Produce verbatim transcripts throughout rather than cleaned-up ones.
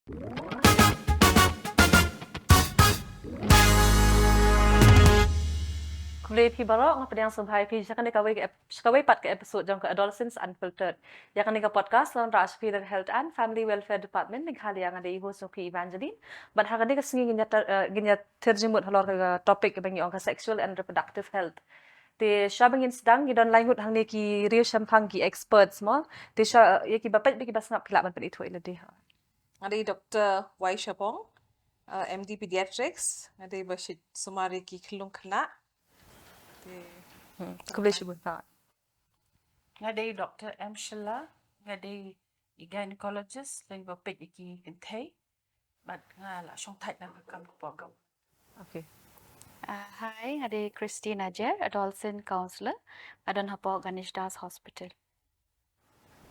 Khublei phi baroh, nga pdiang sngewbha ïa phi sha kane kawei ka ep-, sha kawei pat ka episode jong ka Adolescence Unfiltered. Ïa kane ka podcast la wanrah sha phi da ka Health and Family Welfare Department Meghalaya, nga dei i host jong phi Evangeline. Bad ha kane ka sngi ngin ïa ter-, eh, ngin ïa ter jingmut halor ka topic kaba ngi ong ka sexual and reproductive health. Te shuwa ba ngin sdang, ngi don lai ngut hangne ki riew shemphang ki experts mo. Te shuwa, eh, ïa kiba peit bad kiba sngap phi lah ban pynithuh ïa lade. Nga dei Doctor Y Shabong, uh, M D Pediatrics, nga dei ba shit sumar ïa ki khyllung khynnah. Te, hmm, khublei shibun. Ha. Nga dei Doctor M Sheila, nga dei i gynecologist, leng ba peit ïa ki kynthei. Bad nga la shong thait na ka kam ka pok. Okay. Uh, hi, nga dei Christine Ajer, adolescent counselor. Nga don hapoh Ganesh Das Hospital.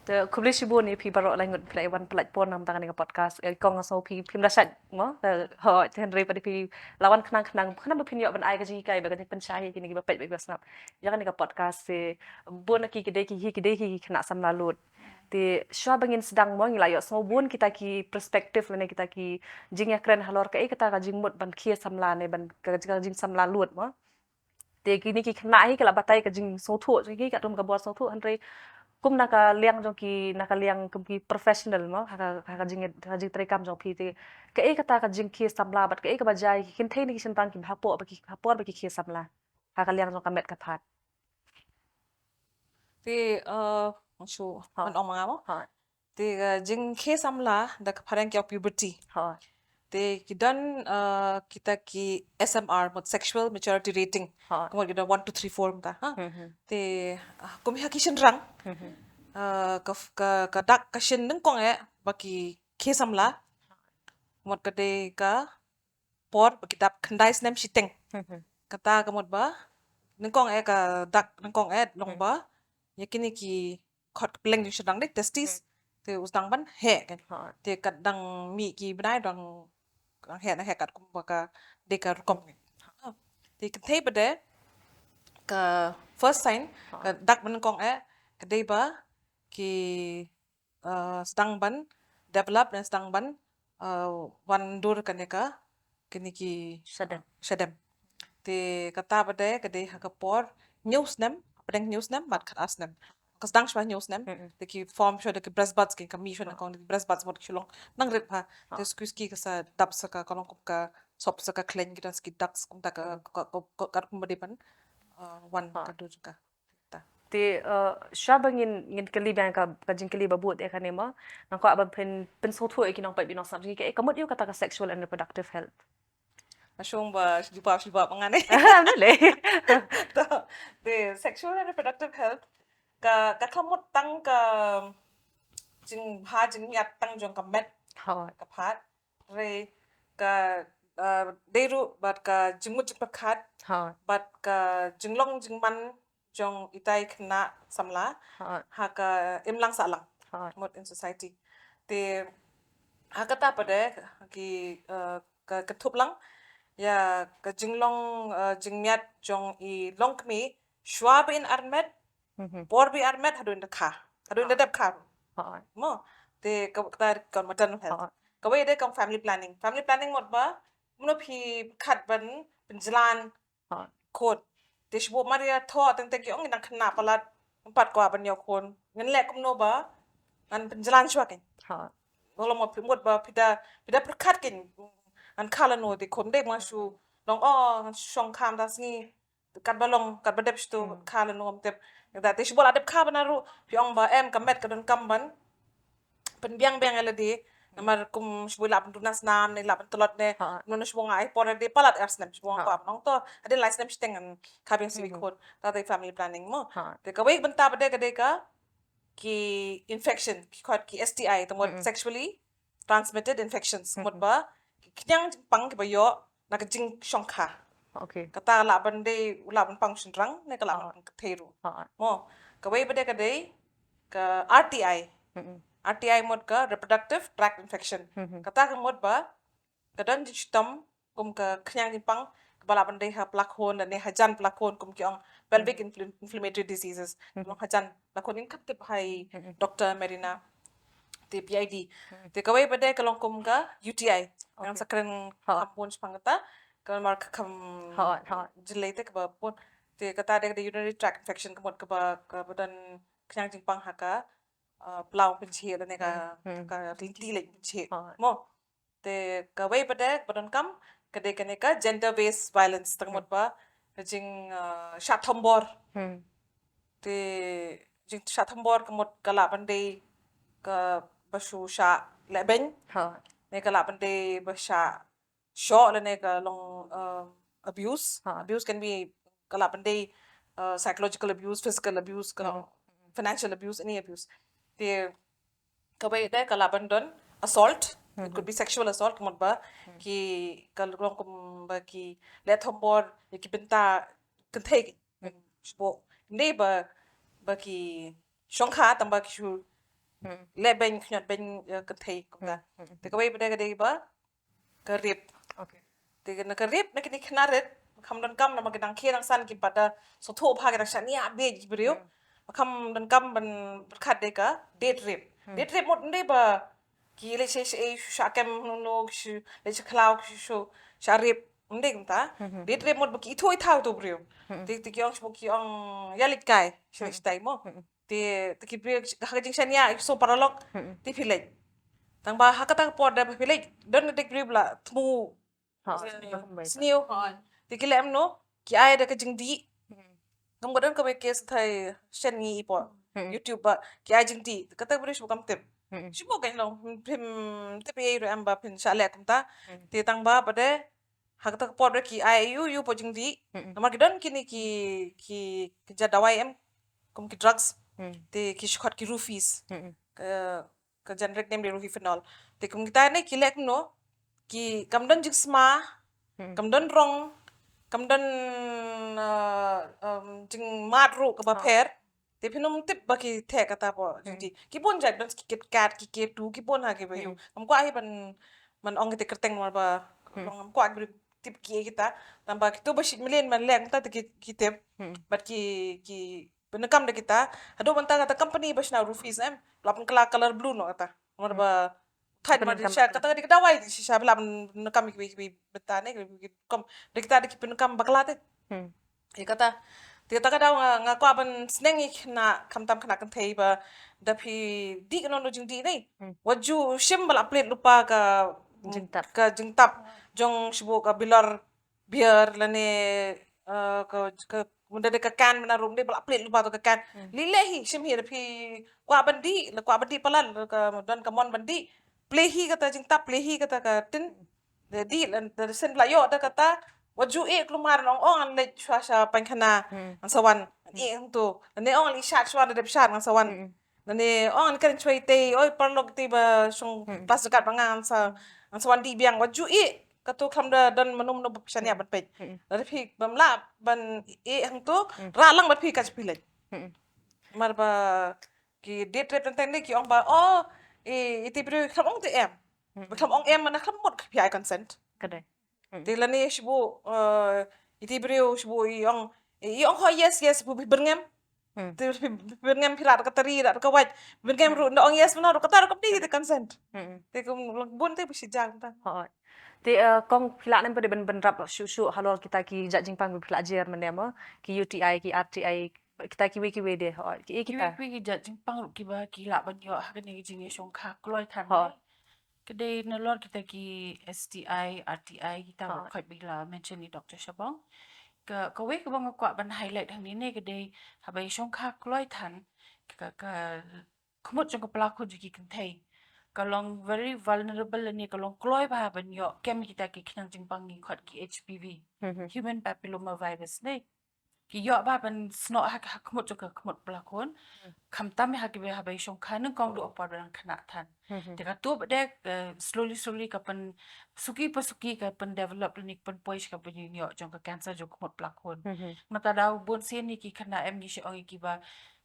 Te khublei shibun ïa phi baroh lai ngut phi la wan pynlait por na ka bynta kane ka podcast. Eh, kong nga sngew phi, phim da shait mo. Te hooid, te hynrei pat phi la wan khnang khnang, khnang ba phin ïoh ban ai ka jinghikai bad ka jingpynshai ïa kine kiba peit bad kiba sngap ïa kane ka podcast. Te bun na ki ki dei ki hi, ki dei hi ki khynnah samla lut. Te shuwa ba ngin sdang mo, ngi la ïohsngew bun kita ki perspective lane kita ki jingïakren halor kaei kata ka jingmut ban khie samla ne ban ka, ka jingsamla lut mo. Te kine ki khynnah hi ki la batai ka jingsngewthuh jong ki, katkum ka bor sngewthuh, hynrei kum na ka liang jong ki, na ka liang kum ki professional mo, ha ka, ha ka jing, ha ka jingtrei kam jong phi te kaei kata ka jingkhie samla bad kaei kaba jia ïa ki kynthei ne ki shynrang kiba hapoh ba ki, ha por ba ki khie samla ha ka liang jong ka met ka phad. Te, uh, shu, ha, ban ong ma nga mo? Ha. Te, uh, jingkhie samla da ka phareng ki ong puberty. Ha. Te ki don, uh, kita ki S M R, mut sexual maturity rating. Ha. Ka mut ki don one, two, three, four mynta, ha. Hmm, hmm. Te, uh, kum ha ki shynrang. Hmm, hmm. Uh, ka, ka, ka dak ka shin nyngkong eh ba ki khie samla. Mut ka dei ka por ba ki dap khyndai snem shiteng. Hmm, hmm. Kata ka mut ba nyngkong eh ka dak nyngkong eh long, hmm, ba ïa kine ki khot ka pleng jong shynrang dei testes. Hmm. Te u sdang ban heh kan. Ha. Te kat dang mih ki bnai dang, dang heh, na heh katkum ba ka dei ka rukom kan. Ha. Te kynthei pat de ka first sign, ha, ka dak ba nyngkong eh ka dei ba ki, uh, sdang ban develop ne sdang ban, uh, wan dur kane ka, kine ki shadem. Shadem. Te kata pat de ka dei ha ka por hynñiew snem, pdeng hynñiew snem bad khatar snem. Ka sdang shuwa hynñiew snem, mm-mm, te ki form shuwa da ki breast buds, ki ka mih shuwa, ha, nyngkong da ki breast buds mut ki shu long nang rit bha. Ha. Te shu ki ka sa dap sa ka, ka long kum ka sop sa ka khleiñ, ki don sa ki ducts kumta ka, hmm, ka, ka, ka, ka kum ba dei ban, uh, wan, ha, ka dur ka. Te, uh, shuwa ba ngin, ngin kylli biang ka, ka jingkylli ba bud ïa kane mo. Nga kwah ban pyn, pynsngewthuh ïa ki nongpeit ba ngi nong sngap jong ngi kaei ka mut ïa kata ka sexual and reproductive health. Nga shong ba shu jubab, shu jubab ma nga ne. Boleh. To, te sexual and reproductive health ka, ka khlem mut tang ka jingbha jingmiat tang jong ka met, hooid, ka phad. Hynrei ka, uh, dei ruh bad ka jingmut jingpyrkhat, hooid, bad ka jinglong jingman jong itai khynnah samla, hooid, ha ka imlang sahlang, hooid, mut in society. Te ha kata pat de ki, uh, ka, ka kynthup lang ïa ka jinglong, uh, jingmiat jong i longkmie shuwa ba in armet, mhm, por ba i armet, haduh in da kha, haduh in da, hooid, dep kha. Hooid. Mo, te ka, kata ka maternal health. Hooid. Kawei de ka family planning. Family planning mut ba kumno phi pyrkhat ban pynjlan, hooid, khun. Te shu buh mar ïa thoh teng teng ki ong ngi dang khynnah palat, ngam pat kwah ban ïoh khun. Ngan leh kumno ba ngan pynjlan shuwa kein. Hooid. Ka long mo phi mut ba phi da, phi da pyrkhat kein ngan kha lano, te khun dei ma shu long, oh, ngan shong kha mynta sngi. Katba long, katba dep shito, hmm, kha lano ngam tip. Te shu buh la dep kha bana ruh phi ong ba em ka met ka donkam ban pynbiang biang ïa lade. Hmm. Namar kum shu buh lah ban duna snam ne lah ban tlot ne. Ha. Ngan shu buh nga ai por ïa lade palat ar snem, shu buh, ha, kwah ban ong to hadien lai snem shiteng ngan kha biang shuh ïa, hmm, khun. Kata te family planning mo. Ha. Te kawei bynta pat de ka dei ka ki infection, ki khot ki S T I, te mut, mm-mm, sexually transmitted infections. Mm-mm. Mut ba ki khñiang jingpang kiba ïoh na ka jingshongkha. Okay. Kata lah ban dei, lah ban pang shynrang ne ka lah ban, ah, pang kynthei ruh. Ah. Mo, kawei pat de ka dei ka R T I. Mm-mm. R T I mut ka reproductive tract infection. Mm-hmm. Kata ka mut ba ka don jingshitom kum ka khñiang jingpang kaba lah ban dei ha pla khun lane hajan pla khun, kum ki ong pelvic, mm, infl-, inflammatory diseases. Mm-hmm. Kum hajan pla khun, ngin kham tip ha i, mm-mm, Doctor Marina. te P I D. Te kawei pat de ka long kum ka U T I. Ngan sa kren kham bun shaphang kata. Ka mar ka kham jyllei te kaba bun. Te kata de ka dei urinary tract infection ka mut kaba, kaba don khñiang jingpang ha ka, uh, pla pynshitom lane ka, ka lynti leit pynshitom. Mo. Te kawei pat de ba donkam ka dei kane ka gender based violence, tang mut ba ka jing, uh, shah thombor. Te jing shah thombor ka mut ka lah ban dei kaba shu shah lehbeiñ. Ne ka lah ban dei ba shah shoh lane ka long, um, abuse. Abuse can be, ka lah ban dei, uh, psychological abuse, physical abuse, ka long financial abuse, any abuse. Te kawei de ka lah ban don assault. It could be sexual assault, ka mut ba ki, ka long kum ba ki leh thombor ïa ki bynta kynthei. Shu, ym dei ba, ba ki shongkha, tang ba ki shu lehbeiñ, khñiot beiñ ïa kynthei kumta. Te kawei pat de ka dei ba ka rape. Te na ka rape, na kine ki khynnah rape kham donkam namar ki dang khie dang san, ki pat da sngewthuh bha, ki dang shaniah bieit ki briew. Ba kham donkam ban pyrkhat de ka date rape. Date rape mut ym dei ba ki leit sha, sha, sha kem no no, ki leit sha khlaw, ki shu shah rape, ym dei kumta. Date rape mut ba ki ithuh ithaw ïa uto u briew. Te, te ki ong, shu ki ong ïa leit kai sha, sha tai mo. Te, te ki briew ha ka jingshaniah ki sngew paralok. Te phi leit. Tang ba ha kata ka por de ba phi leit, don de ki briew ba la thmu sniew. Te ki leh kumno, ki ai da ka jingdih. Ngam, ka don kawei case thaw shen ngi i por YouTube ba ki ai jingdih. Kata ka briew shu kam tip. Shu mo, ka long phim tip ei ruh em ba phin shah leh kumta. Te tang ba pat de ha kata ka por de ki ai ïa u, ïa u poi jingdih. Namar ki don kine ki, ki, ki jait dawai em, kum ki drugs. Te ki shu khot ki rupees. Ka, ka generic name de ruhiphenol. Te kum kita ne ki leh kumno, ki kam don jingsma, kam don rong, kam don, uh, um, jingmad ruh kaba pher. Te phin ym tip ba ki theh kata poi jingdih. Ki bun jait, don ki KitKat, ki K two, ki bun ha kiba ïoh. Ngam kwah hi ban, ban ong kite kyrteng namar ba ngam kwah ki briew tip kiei kita. Tang ba kito ba shit million ban leh kumta te ki, ki tip. Bad ki, ki pyndonkam da kita. Haduh mynta kata company ba shna rupees em, la pynkylla color blue noh kata. Namar ba thait ba shisha, kata ka dei ka dawai shisha ba la pyndonkam ïa kiwei kiwei bynta ne, kiwei kiwei rukom. Da kita da ki pyndonkam bakla te. Ïa kata. Te kata ka daw nga, nga kwah ban sneng ïa ki khynnah, khamtam khynnah kynthei ba da phi dih kano kano jingdih ne, wat ju shim ba la plie lypa ka jingtap, ka jingtap jong shibun ka bilor beer lane, eh, ka, ka, mynta de ka can mynta ruh de ba la plie lypa to ka can. Lei lei hi, shim hi, da phi kwah ban dih, la kwah ban dih palat, la ka don ka mon ban dih, plie hi kata jingtap, plie hi kata ka tin. Da dih, la da shen ba la ïoh da kata, wat ju ïeh kulmar, ngan ong, ong ngan leit shuwa sha paikhana, ngan sa wan, ïeh hangto. Lane ong ngan ïeh shad shuwa, da dep shad ngan sa wan. Lane ong ngan kren shuwa itei, oi paralok itei ba shong klas jong ka ba nga, ngan sa, ngan sa wan dih biang, wat ju ïeh. Kato khlem da don mano mano ba phi shaniah ban peit. Lada phi bym lah ban ïeh hangto, rah lang bad phi kat sha phi leit. Namar ba ki date rape teng teng ne ki ong ba, oh, i, iti briew khlem ong te em. Khlem ong em, mana khlem mut ka phi ai consent. Te lane shibun, eh, iti briew shibun i ong, i ong ho yes, yes, ba phi byrngem. Te phi byrngem, phi rah da ka tari, rah da ka wait. Byrngem ruh, nda ong yes mynno ruh, kata ruh kam dei te consent. Te kum bun te ba shi jang ta. Hooid. Te, eh, kong, phi lah ne em pat de ban, ban rap shuh shuh halor kita ki jait jingpang ba phi lah jer mynne mo, ki U T I, ki R T I, kita kiwei kiwei de, hooid, ki, eh, kita. Kiwei kiwei ki jait jingpang ruh kiba ki lah ban ïoh ha kane ka jingïashongkha kloi than. Hooid. Ka dei nalor kita ki S T I, R T I, kita ba khot ba la mention i Doctor Shabong. Ka, kawei kaba nga kwah ban highlight hangne ne ka dei haba i shongkha kloi than, ka, ka khmut jong ka pla khun jong ki kynthei ka long very vulnerable lane ka long kloi bha ban ïoh kem kita ki khñiang jingpang ngi khot ki H P V, human papilloma virus ne. Ki ïoh bha ban snoh ha, ha khmut jong ka khmut pla khun. Khamtam ha kiba, haba i shongkha nyngkong duh ha por ba dang khynnah than. Te kato pat de, eh, slowly slowly ka pynsuki pynsuki, ka pyndevelop lane ka pynpoi sha ka ban ïoh jong ka cancer jong ka khmut pla khun. Nangta daw bun sien ne ki khynnah em ngi shu ong ïa ki ba,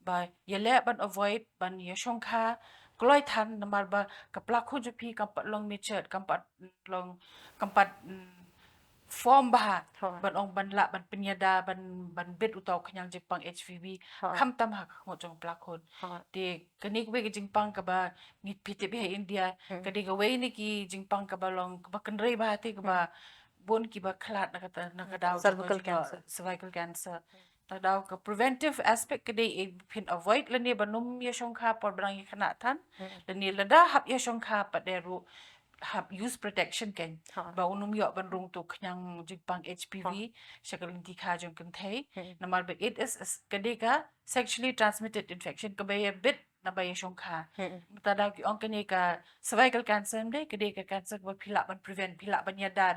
ba ïaleh ban avoid ban ïashongkha kloi than namar ba ka pla khun jong phi kam pat long matured, kam pat long, kam pat, mm, form bha ban ong ban lah ban pynïada ban ban bit uta u khñiang jingpang H P V khamtam ha ka khmut jong u pla khun. Te kane kawei ka jingpang kaba ngi phi tip ha India ka dei kawei na ki jingpang kaba long kaba kynrei bha te kaba bun kiba khlad na ka na ka daw cervical cancer. Cervical cancer. Na daw ka preventive aspect ka dei phin avoid lane ban ym ïa shongkha por ba dang ïa khynnah than lane lada hap ïa shongkha pat de ruh hap use protection kein ba un ym ïoh ban rung tu khñiang jingpang H P V sha ka lynti kha jong kynthei. Namar ba AIDS ka dei ka sexually transmitted infection kaba ïa bit naba ïa shongkha. Mynta daw ki ong kane ka cervical cancer ym dei ka dei ka cancer kaba phi lah ban prevent phi lah ban ïada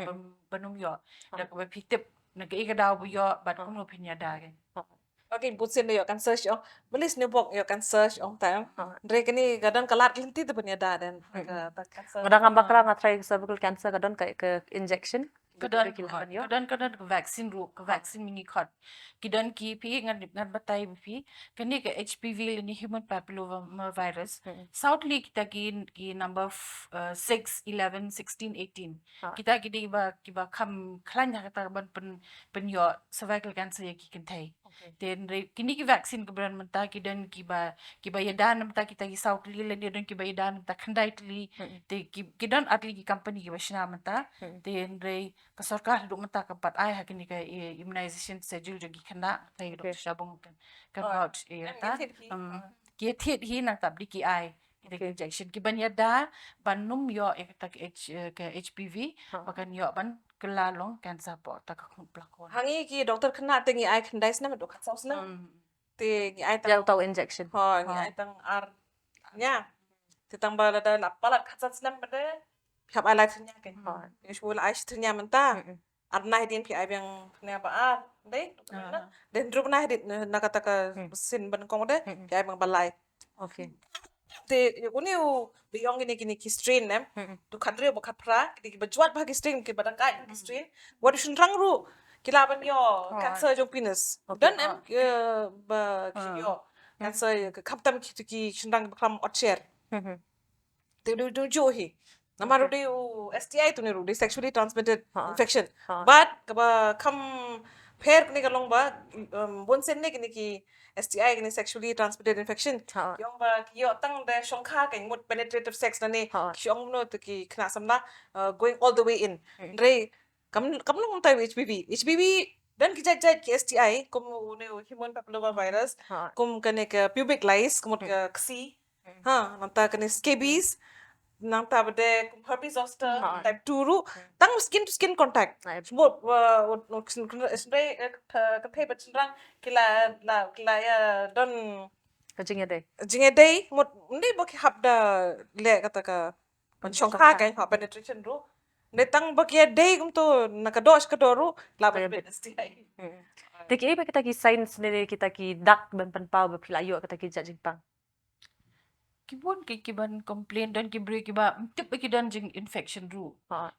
ban ym ïoh. Da kaba phi tip na kaei ka daw ba ïoh bad kumno phin ïada kein. Okay, bun sien da ïoh cancer shu ong. Beli sien bok ïoh cancer shu ong tam. Hynrei kane ka don ka lad lynti te ban ïada den. Ka cancer. Nga dang ngam bakla nga try cervical cancer ka don ka injection. Ka don ka don ka don ka vaccine ruh ka vaccine mynta ki khot. Ki don ki phi ngan ngan batai phi. Kane ka H P V lane human papilloma virus. Saw tylli kita ki ki number six, eleven, sixteen, eighteen. Kita ki dei ba kiba kham khlaiñ ha kata ban pyn pynïoh cervical cancer ïa ki kynthei. Te hynrei kine ki vaccine kiba don mynta ki don kiba kiba ïada mynta kita ki saw tylli lane don kiba ïada mynta khyndai tylli. Te ki don ar tylli ki company kiba shna mynta. Te hynrei ka sorkar haduh mynta kam pat ai ha kine ka immunization schedule jong ki khynnah mynta ïa dok sha bung kan kan hot ïa ta. Ki thied hi nangta bad ki ai kita ki injection kiban ïada ban ym ïoh ïa kata ka H ka H P V ba kan ïoh ban kylla long cancer hapoh ta ka khun pla khun. Ha ngi ki doktor khynnah te ngi ai khyndai snem haduh khatsaw snem. Te ngi ai tang ïa uta u injection. Ho ngi ai tang ar nia. Te tang ba lada la palat khatsan snem ba de phi hap ai lai thyrnia kein. Ngi shu la ai shi thyrnia mynta. Ar bnai hadien phi ai biang thyrnia ba ar. Dei. Dei hynriew bnai hadien na kata ka sien ba nyngkong de phi ai biang ba lai. Okay. Te ïa une u ba ïong kine kine ki strain em. Tu khatriew ba khatphra kine kiba jwat ba ki strain kiba dang kai ki strain. Wat u shynrang ruh ki lah ban ïoh cancer jong penis. Don em ba ki ïoh cancer ïa ka khamtam ki tu ki shynrang ba klam ot sher. Te du du ju hi. Namar ruh dei u S T I tu ne ruh dei sexually transmitted infection. But kaba kham pher kine ka long ba bun sien ne kine ki S T I kine sexually transmitted infection. Ki ong ba ki ïoh tang da shongkha kein mut penetrative sex lane ki ong no te ki khynnah samla going all the way in. Hynrei kam kam long tang H P V. H P V don ki jait jait ki S T I kum une u human papilloma virus, kum kane ka pubic lice, kum ka ksi. Ha, nangta kane scabies, nangta bad kum herpes zoster type two ruh tang skin to skin contact. Sbut wa sndai ka thei bad shynrang ki la la ki la ïa don ka jingïadei. Jingïadei mut ndei ba ki hap da leh kata ka ban shongkha kein ha penetration ruh. Ndei tang ba ki ïadei kumto na ka doh sha ka doh ruh la ban bit S T I. Te kiei ba kita ki signs ne kita ki dak ban pynpaw ba phi la ïoh kata ki jait jingpang. Ki bun ki ki ban complain don ki briew kiba tip ba ki don jing infection ruh.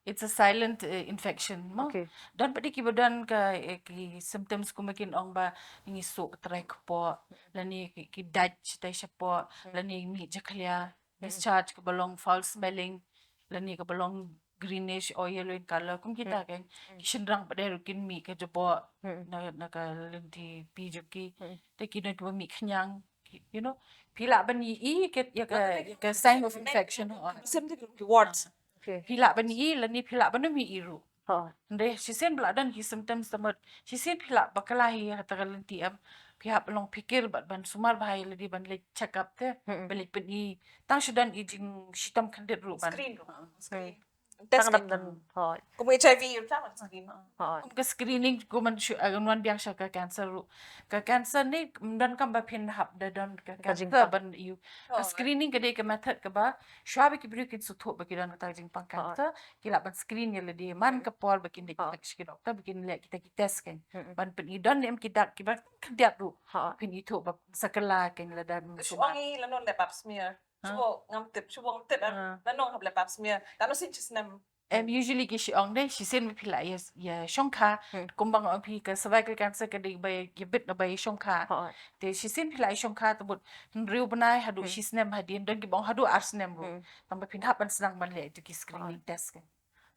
It's a silent infection mo. Don pat kiba don ka ki symptoms kumba kin ong ba ngi suh ka trai kpoh lane ki dait shatai shapoh lane mih jakhlia, discharge kaba long foul smelling lane kaba long greenish or yellow in color kum kita kein. Ki shynrang pat ruh kin mih ka jaboh na na ka lynti pi jong ki. Te ki don kiba mih khñiang. You know, phi lah ban ïohi ka ïa ka ïa ka sign of infection. Sim te ki warts. Phi lah ban ïohi lane phi lah ban ym ïohi ruh. Hynrei shisien ba la don ki symptoms ta mut shisien phi lah ba kylla hi ha kata ka lynti em. Phi hap long phikir bad ban sumar bha ïa lade ban leit check up te ban leit pyni tang shu don i jingshitom khyndiat ruh ban screen ruh. Screen. Tang dang dang hoi. Kum H I V ïa ka screen. Hoi. Kum ka screening kum man shu agan wan biang sha ka cancer ruh. Ka cancer ne don kam ba phin hap da don ka cancer ban ïoh. Ka screening ka dei ka method kaba shuwa ba ki briew kin sngewthuh ba ki don kata jingpang cancer ki lah ban screen ïa lade man ka por ba kin dei ki doktor ba kin leh kita ki test kein. Ban phin i don ne em ki dak kiba khyndiat ruh. Phin ithuh ba sa kylla kein lada. Shu ong i lano leh pap smear. Shu ngam tip, shu ngam tip em. Lano hap leh pap smear. Lano shisien snem. Em usually ki shu ong de shisien phi lah ïa ïa shongkha. Kumba nga ong phi ka cervical cancer ka dei ba ïa bit na ba ïa shongkha. Te shisien phi lah ïa shongkha te mut hynriew bnai haduh shisnem hadien don kiba ong haduh ar snem ruh. Tang ba phin hap ban sdang ban leh ïa ki screening test kein.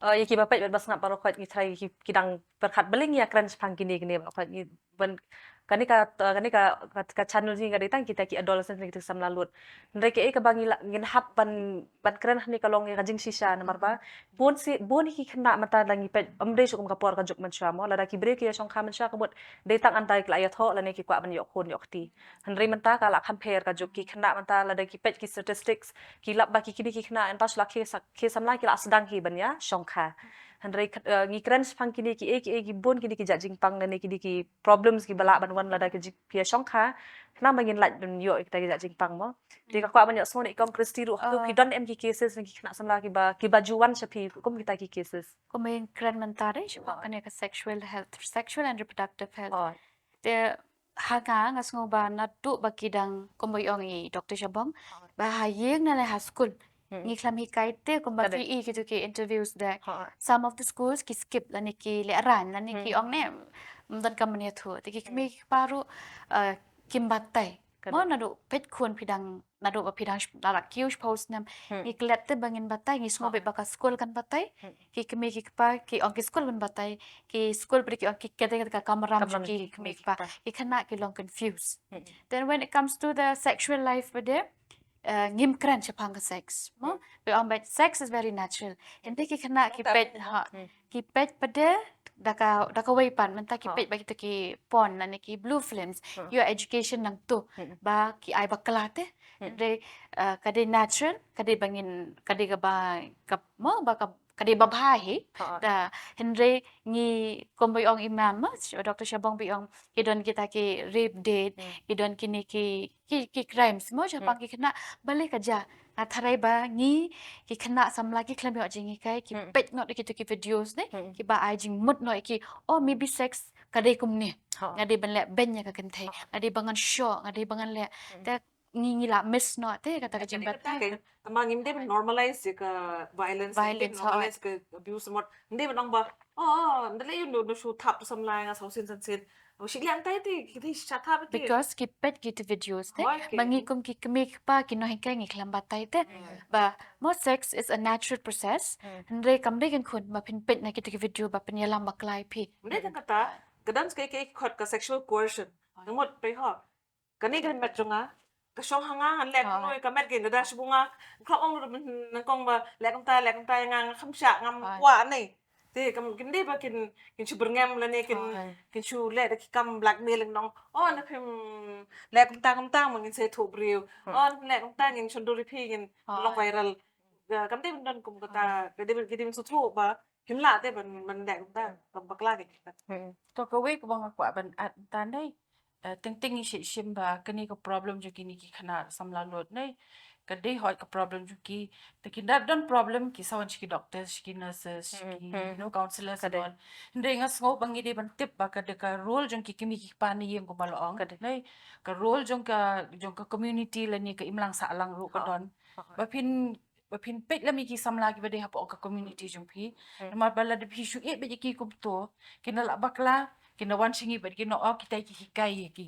Uh, ïa kiba peit bad ba sngap baroh khoit ngi trai ki, ki dang pyrkhat bling ïa kren shaphang kine kine baroh khoit ngi ban kane ka, uh, kane ka, ka, ka channel jong ngi ka dei tang kita ki adolescent kita ki samla lut. Hynrei kaei kaba ngi la, ngin hap ban, ban kren hangne ka long ïa ka jingshisha namar ba bun shi, bun hi ki khynnah mynta da ngi peit, ym dei shu kum ka por ka juk mynshuwa mo, lada ki briew ki ïa shongkha mynshuwa ka mut dei tang ynda ki la ïathoh lane ki kwah ban ïoh khun ïoh kti. Hynrei mynta ka la kham pher ka juk, ki khynnah mynta lada ki peit ki statistics ki lap ba ki kine ki khynnah ynda shu la khie sa, khie samla ki la sdang hi ban ïa shongkha. Hynrei, uh, ngi kren shaphang kine kiei kiei ki bun kine ki jait jingpang lane kine ki problems kiba lah ban wan lada ki jing, ki ïa shongkha. Khnang ba ngin lah ban ïoh ïa kita ki jait jingpang mo. Te nga kwah ban ïohsngew na i Kong Christy ruh, hato phi don em ki cases na ki khynnah samla kiba, kiba ju wan sha phi kum kita ki cases? Kumba ngi kren mynta de, shu kane ka sexual health, sexual and reproductive health. Te ha nga, nga sngew ba naduh ba ki dang, kumba ong i Doctor Shabong, ba ha ïing ne ha skul ngi khlem hikai te, kumba phi i kito ki interviews de. Some of the schools ki skip lane ki lehraiñ lane ki ong ne, ym don kam ban ïathuh. Te ki kmie ki kpa ruh, uh, kim batai. Mo naduh peit khun phi dang, naduh ba phi dang sh-, la la kiew shiphew snem. Ngi klet te ba ngin batai, ngi sngew beit ba ka skul kan batai. Ki kmie ki kpa ki ong ki skul ban batai, ki skul pat ki ong ki kete ka kamram ki kmie ki kpa. Ki khynnah ki long confused. Then when it comes to the sexual life pat de, uh, ngim kren shaphang ka sex. Mo, phi ong ba sex is very natural. Hynrei ki khynnah ki peit, ha, ki peit pat de da ka, da kawei pat, mynta ki peit ba kita ki porn lane ki blue films. Your education nangto ba ki ai bakla te. Hynrei, uh, ka dei natural, ka dei ba ngin, ka dei kaba, ka, mo, ba ka, ka dei ba bha hi. Da, hynrei ngi, kumba ong i ma'am, mo, Doctor Shabong ba ong, ki don kita ki rape date, ki don kine ki, ki, ki crimes mo shaphang ki khynnah, balei ka jia? Nga tharai ba ngi ki khynnah samla ki khlem ïoh jinghikai, ki peit noh ïa kito ki videos ne, kiba ai jingmut noh ïa ki, oh, maybe sex ka dei kumne. Nga dei ban leh beiñ ïa ka kynthei, nga dei ba ngan shoh, nga dei ba ngan leh. Te ngi, ngi la miss noh te kata ka jingbatai. Tangba ngim dei ban normalize ïa ka violence, ngim dei ban normalize ka abuse mo. Ngim dei ban ong ba, oh, oh, nda lei ïa u, u shu thap samla nga saw sien san sien. Oh, shi liang tai te, ki te sha thap te. Because ki peit kito videos te. Ba ngi kum ki kmie ki kpa ki nonghikai ngi khlem batai te. Ba mo sex is a natural process. Hynrei kam dei kan khun ba phin peit na kito ki video ba phin ïalam bakla ïa phi. Ym dei tang kata, ka don kiei kiei ki khot ka sexual coercion. Nang mut pei ho. Kane ka met jong nga, ka shong ha nga, ngan leh kumno, ka met ka da shu ba nga, khlem ong ruh nyngkong ba leh kumta, leh kumta ïa nga, nga kham shah, ngam kwah ne. Te kam, kim dei ba kin, kin shu byrngem lane kin, kin shu leh da ki kam blackmail, nong. Oh, na phim leh kumta kumta ma ngin sa ïathuh briew. Oh, na phim leh kumta ngin shon dur ïa phi, ngin long viral. Kam dei ban don kum kata, ka dei, ka dei ban sngewthuh ba phim lah te ban, ban leh kumta, ban bakla ki. To kawei kaba nga kwah ban add tang dei, eh, teng teng ngi shim ba kane ka problem jong kine ki khynnah samla lut ne, ka dei hoi ka problem jong ki. Te ki da don problem ki sa wan sha ki doctors, sha ki nurses, sha ki, you know, counselors. Hynrei nga sngew ba ngi dei ban tip ba ka dei ka role jong ki kmie ki kpa ne, ïeng kumba la ong ne, ka role jong ka, jong ka community lane ka imlang sahlang ruh ka don. Ba phin ba phin peit lem ïa ki samla kiba dei hapoh ka community jong phi. Namar ba lada phi shu ïeh beit ïa ki kumto, kin da lah bakla, kin da wan sha ngi bad kin ong, oh, kita ki hikai ïa ki.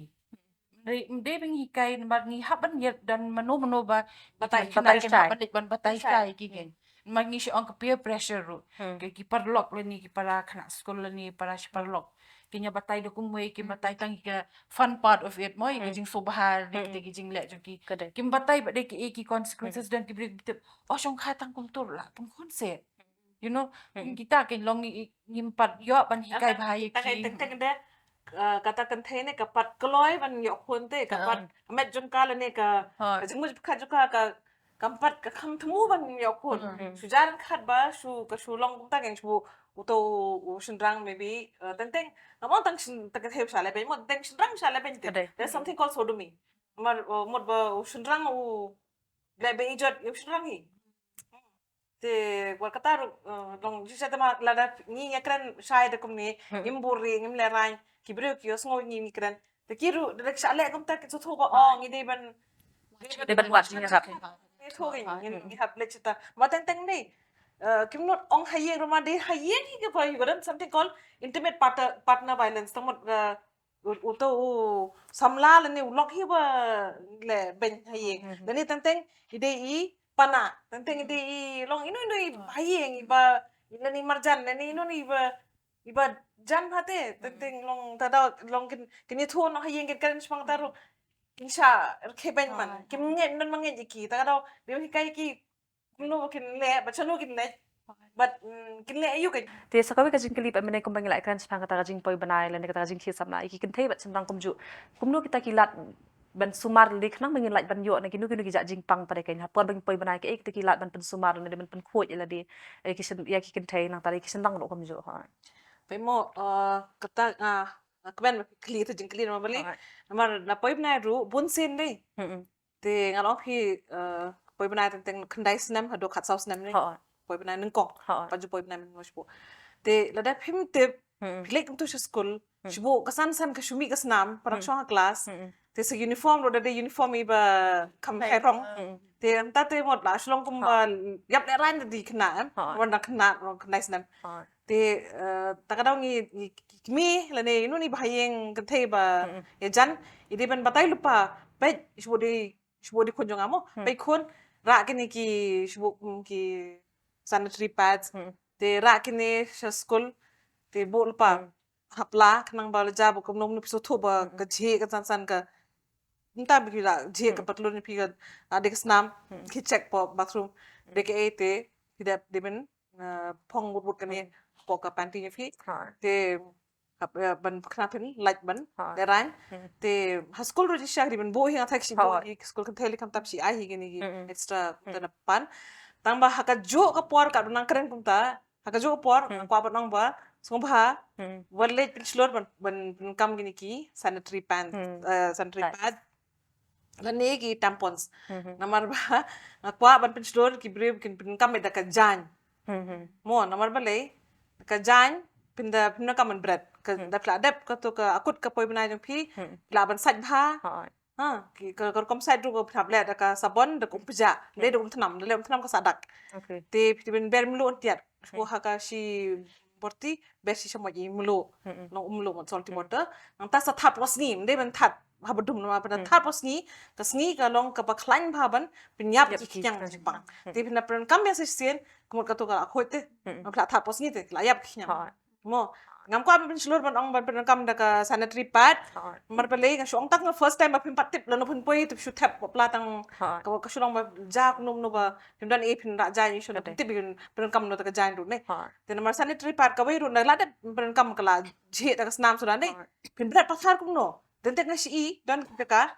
Ym dei, ym dei ba ngi hikai, namar ngi hap ban ïa don mano mano ba batai, ki khynnah kin hap ban leit ban batai hikai ïa ki. Namar ngi shu ong ka peer pressure ruh. Ki, ki paralok lane ki para khynnah skul lane para shi paralok. Kin ïa batai da kumwei, kin batai tang ïa ka fun part of it mo, ïa ka jingsngewbha, ïa kita ki jingleh jong ki. Kim batai ba dei ki, ïa ki consequences don ki briew ki tip, oh, shongkha tang kumto la pynkhun se. You know, kita kin long i, i, ngim pat ïoh ban hikai bha ïa ki. Teng teng de, eh, kata kynthei ne ka pat kloi ban ïoh khun te, ka pat met jong ka lane ka, ka jingmut jingpyrkhat jong ka, ka Kam pat ka kham thmu ban ïoh khun. Shu jar khat ba shu, ka shu long kumta, ngan shu, uto u shynrang maybe, eh, teng teng. Ngam ong tang syn, tang ka thep sha leh beiñ, mut teng shynrang sha leh beiñ te. There's something called sodomy. Mar, eh, mut ba u shynrang u leh beiñ ijot ïa u shynrang hi. Te wat kata ruh, eh, long shisha te ma lada ngi ïa kren shai da kumne, ngim buri, ngim lehrain, ki briew ki ïohsngew ngi ngi kren. Te ki ruh da ka sha leh kumta ki sngewthuh ba, oh, ngi dei ban, dei ban wad, ngi hap, ngi hap leh shata. Ma teng teng dei, eh, kim nud ong ha ïing ruh ma dei ha ïing hi ka ba, you got something called intimate partner, partner violence. Tang mut, eh, u, uto u samla lane u lok hi ba leh beiñ ha ïing. Lane teng teng i dei i pana, teng teng i dei i long ino ino i ha ïing i ba Ina ni marjan, na ni no ni ba, iba jan phate, teng teng long ta da long kin, kin ïathuh noh ha ïing kin kren shipang ta ruh. Kin sha rkhe beiñ man. Kim ngeit, nan man ngeit ïa ki. Ta ka daw, dei ban hikai ïa ki kumno ba kin leh, bad shano kin leh. Bad, mm, kin leh aïu ka. Te sa kawei ka jingkylli pat mynne kumba ngi la kren shipang kata ka jingpoi bnai lane kata ka jingkhie samla ïa ki kynthei bad shynrang kumjuh. Kumno kita ki lad ban sumar lade khnang ba ngin lait ban ïoh na kino kino ki jait jingpang pat de kein ha por ba ngi poi bnai, kaei kita ki lad ban pynsumar lane ban pynkhuid ïa lade, ïa ki shyn-, ïa ki kynthei nangta ïa ki shynrang ruh kumjuh, ha. Peit mo, eh, kata, ah, nga kmen ba phi kylli kata jingkylli namar balei. Ha. Namar la poi bnai ruh bun sien dei. Hmm. Te nga la ong phi, eh, poi bnai teng teng khyndai snem haduh khatsaw snem ne. Hooid. Poi bnai nyngkong. Hooid. Pat ju poi bnai mynno shibun. Te lada phim tip, hmm, phi leit kumto sha skul, hmm, shibun ka san san ka shu mih ka snam, para, hmm, shong ha klas. Hmm. Te sa uniform ruh da dei uniform iba kham, hei, khairong. Hmm. Te mynta te mut la shu long kumba, hooid, ïap lehraiñ da dei khynnah em. Hooid. Wan da khynnah ruh khyndai snem. Hooid. Te, eh, ta ka daw ngi, ngi, ngi kmie lane ino ni ba ha ïing kynthei ba, mm-mm, ïajan, i dei ban batai lypa, peit, shibun dei, shibun dei khun jong nga mo. Hmm. Peit khun, rah kine ki, shibun, mm, ki sanitary pads. Hmm. Te rah kine sha skul, te buh lypa, hmm, ha pla, khnang ba la jia ba kumno kumno phi sngewthuh ba, hmm, ka jhieh ka san san ka. Mynta ba ki la jhieh ka, hmm, patlun phi ka, ah, dei ka snam, hmm, ki check hapoh bathroom. Hmm. Dei kaei te, phi dep dei ban eh, phong wut wut kane, hmm, hapoh ka panty jong phi. Ha. Te, hap, eh, ban khnang phin lait ban, ha, lehraiñ. Hmm. Te, ha skul ruh jingshisha dei ban buh hi, nga thak shi buh, ha, hi skul kynthei lei, khamtam shi ai hi kine ki, hmm, hmm, extra, hmm, kumta na pan. Tang ba ha kajuh ka por katba nang kren kumta, ha kajuh ka por, hmm, nga kwah ban ong ba sngewbha, hmm, wat leit pynshlur ban, ban, ban pynkam kine ki sanitary pants, hmm, eh, sanitary, right, pad. Lane ki tampons. Mhm. Namar ba nga kwah ban pynshlur ki briew kin pynkam da ka jaiñ. Mhm. Mo, namar balei, ka jaiñ, phin da, phin da kam ban bret. Ka, hmm, da phi la dep kato ka akut ka poi bnai jong phi, hmm, phi lah ban sait bha. Hooid. Ha, ki, ka, ka rukom sait ruh ka phin hap leh da ka sabon, da ka um pjah. Hmm. Leh da um thnam, da leh um thnam ka sah dak. Okay. Te phi, phin ber mluh un tiat. Ko, hmm, ha ka shi borti, ber shi shamoit i mluh. Mm-mm. Long um mluh, mut salty, mm, water. Nangta sa that hapoh sngi, ym dei ban that ha ba dum namar phin, mm, that hapoh sngi, ka sngi ka long kaba khlaiñ bha ban pynïap, yap, ki, ki khñiang, khñiang jingpang. Mm. Te phin da pynkam ïa sa shisien, ka mut kato ka la khuid te. Mm. Phi la that hapoh sngi te, la ïap ki khñiang. Ha. Mo, ngam kwah ban pynshlur ban ong ban pynkam da ka sanitary pad. Ha. Namar balei nga shu ong tang first time ba phim pat tip lano phin poi te phi shu thep hapoh pla tang, ha, ka, ka shu long ba jia kumno kumno ba phim don ei phin rah jaiñ, shu, kate, tip phin pynkam noh da ka jaiñ ruh ne. Ha. Te namar sanitary pad kawei ruh na la dep pynkam ka la jhieh da ka snam suda ne. Ha. Phin bret pathar kumno. Teng teng nga shu i don ka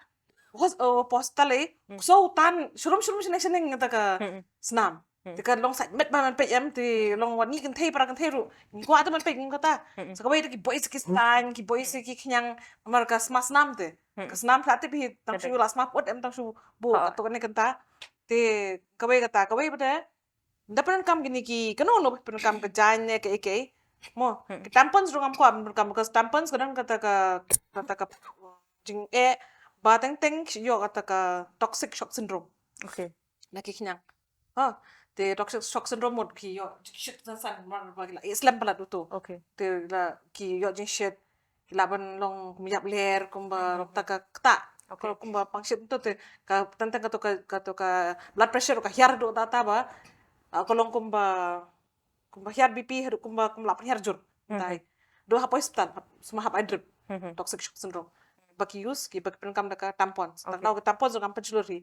hos-, oh, postal ei. Hmm. Shu tan shrum shrum shaneng shaneng da ka, hmm, snam. Hmm. Te ka long sait met ba man peit em, te long wat ngi kynthei para kynthei ruh. Ngi kwah te man peit ngi kata. Hmm. Sa kawei te ki boi sa ki stain, ki boi sa ki khñiang, namar ka sma snam te. Hmm. Ka snam phi la tip hi tang, kate, shu la sma put em tang shu buh, ha, kato kane kata. Te kawei kata, kawei pat te. Da pynkam kine ki, kano kano pynkam ka jaiñ ne kaei kaei. Mo, hmm, ki tampons ruh ngam kwah pynkam, because tampons ka don kata ka, kata ka jingeh ba teng teng ïoh kata ka toxic shock syndrome. Okay. Na ki khñiang. Ha, te toxic shock syndrome mut ki ïoh jingshit san san, mar ba ki la, eh, slem palat uto. Okay. Te la ki ïoh jingshit, ki lah ban long kum ïap ler, kumba, hmm, long ta ka ktah. Okay. Kumba pang shit uto te, ka teng teng kato ka, kato ka blood pressure ka hiar duh ta ta ba, ah, ka long kumba, kumba hiar B P, haduh kumba, kumba la pynhiar jur. Mhm. Tai. Duh hap poi hospital, hap, sma hap ai drip. Mhm. Toxic shock syndrome. Ba ki use, ki ba ki pynkam da ka tampons. Okay. Tang dau ka tampons ruh ngam pynshlur hi.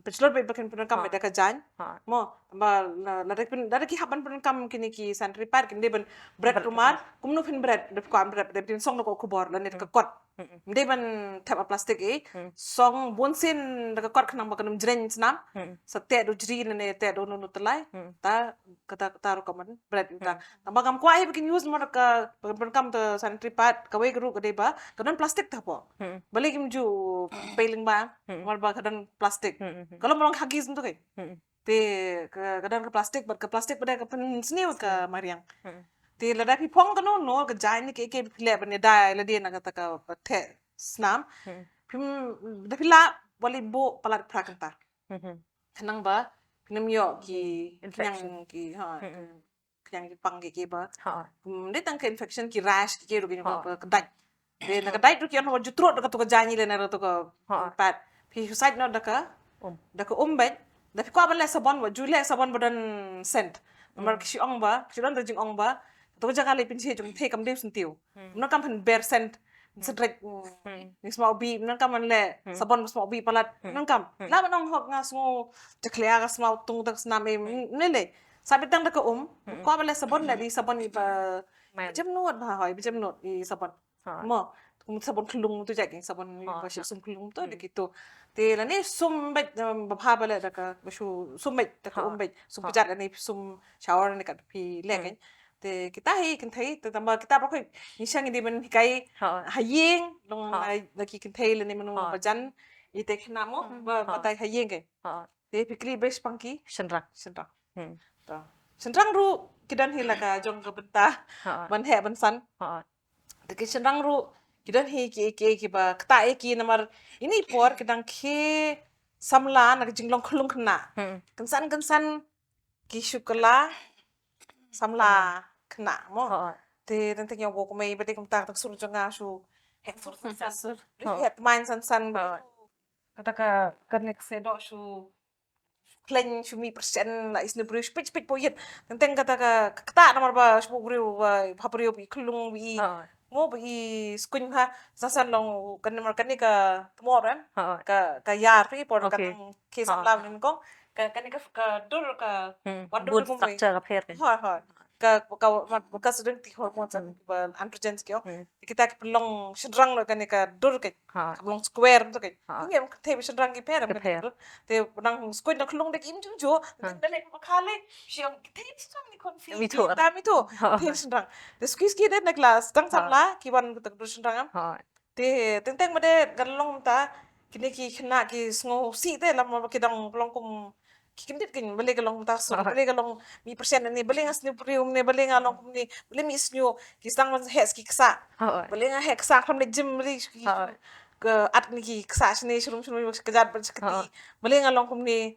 Pynshlur ba, ba kin pynkam, ha, da ka jaiñ. Ha. Mo, ba la, la da ki pyn-, la da ki hap ban pynkam kine ki sanitary pad, kin dei ban bret, bret, kumar, kumno phin bret, da phi kwah bret, da phin song da ka khubor, lane da ka, hmm, kot. Mm-mm. Ym dei ban thep ha plastik ei. Mm. Song bun sien da ka kot khnang ba kan ym jreng snam. Mm. Sa teh da u jri lane teh da u nunu tyllai. Mm. Ta, kata, kata ruh ka man bret uta. Mm. Tang ba ngam kwah hi ba kin use mar ka, ba kin pynkam ta sanitary pad, kawei ka ruh ka dei ba ka don plastik ta hapoh. Mm. Balei kim ju pei lyngba, mm, mar ba ka don plastik. Mm, mm, mm. Ka long ba long Huggies mynta kai. Mm. Te ka, ka don ka plastik, bad ka plastik pat de ka pynsniew ka mariang. Hmm. Te lada phi phong kano kano ka jaiñ ne kaei kaei ba phi leh ban ïada ïa lade na kata ka theh snam. Hmm. Phim, da phi lah, wat leit buh palat phra kynta. Hmm. Khnang ba phin ym ïoh ki, infection, khñiang ki, ha, hmm, ki khñiang ki pang kiei kiei ba. Ha. Hmm, dei tang ka infection, ki rash kiei kiei ruh ki, ha, ba ka dait. Te na ka dait ruh ki ong wat ju trud da kato ka jaiñ lane da kato ka, ha, pad. Phi sait noh da ka, um, da ka um beit. Da phi kwah ban leh sabon, wat ju leh sabon ba don scent. Namar ki shu ong ba, ki shu don da jingong ba, to jaka leh pynjhieh jong thei kam dei syntiew. Nang kam pynber sent, sentret. Ni smaw bi, nang kam man leh sabon smaw bi palat. Nang kam. La ban ong hok nga sngew jakhlia ka smaw tung tak snam em. Ne le. Sa bitang da ka um. Ko ba leh sabon da di sabon i ba. Jem nut ba hoi, jem nut i sabon. Mo, kum sabon khlung tu jai, sabon ba shi sum khlung tu de kitu. Te lane sum bej, ba bha ba leh da ka ba shu sum bej da ka um bej. Sum pejat lane sum shower ne kat phi leh kan. Te kita hi kynthei, te tamba kita ba khoi ni shang di ban hikai ha ïing, long la ki kynthei lane manu ba jan i te khna mo ba tai ha ïing ke. Te phi kli bej pang ki shynrang. Shynrang. To. Shynrang ruh ki don hi la ka jong ka bynta ban heh ban san. Te ki shynrang ruh ki don hi ki, ki, ki ba kata e ki namar ini por ki dang ki samla na ka jinglong khlung khynnah. Kynsan kynsan ki shu kylla samla khynnah mo. Te teng teng ïa u kumei ba dei kumta ka sur jong nga shu heh sur san san. Heh tmain san san. Kata ka, ka next se do shu khleng shu mih persen la i sniew briew shu peit peit po ïit. Teng teng kata ka, ka kata namar ba shu briew ba, ba briew ba i khlung ba i mo ba i skuin ha san san long kan namar kane ka tmor em. Ka, ka ïar phi por ka tang ki samla nen kong. Ka, kane ka, ka dur ka wan dur bone structure ka pher. Hoi hoi. Ka, ka, ka student ti hormone sa ba androgens ki ong. Kita ki pynlong shynrang lo kane ka dur ka. Ka pynlong square tu ka. Ngi em ka thei shynrang ki pher em ka dur. Te nang square nang khlung dek im jung jo. Te dale ka khale. Shi ong ki thei shynrang ni kon fi. Mi tu. Ta mi tu. Thei shynrang. Te ski ski de na class tang samla ki wan ka dur shynrang am. Te teng teng ma de ka long ta kine ki khynnah ki sngew sih te lama ki dang long kum ki kyndit kin bale ka long ta sur bale ka long mi persen ne bale nga sniew briew ne bale nga long kum ne bale mi sniew ki sdang ban heh ki ksa bale nga heh ksa kham ne jim ri ki ka at ne ki ksa shne shrum shrum ka jat ban shkati bale nga long kum ne.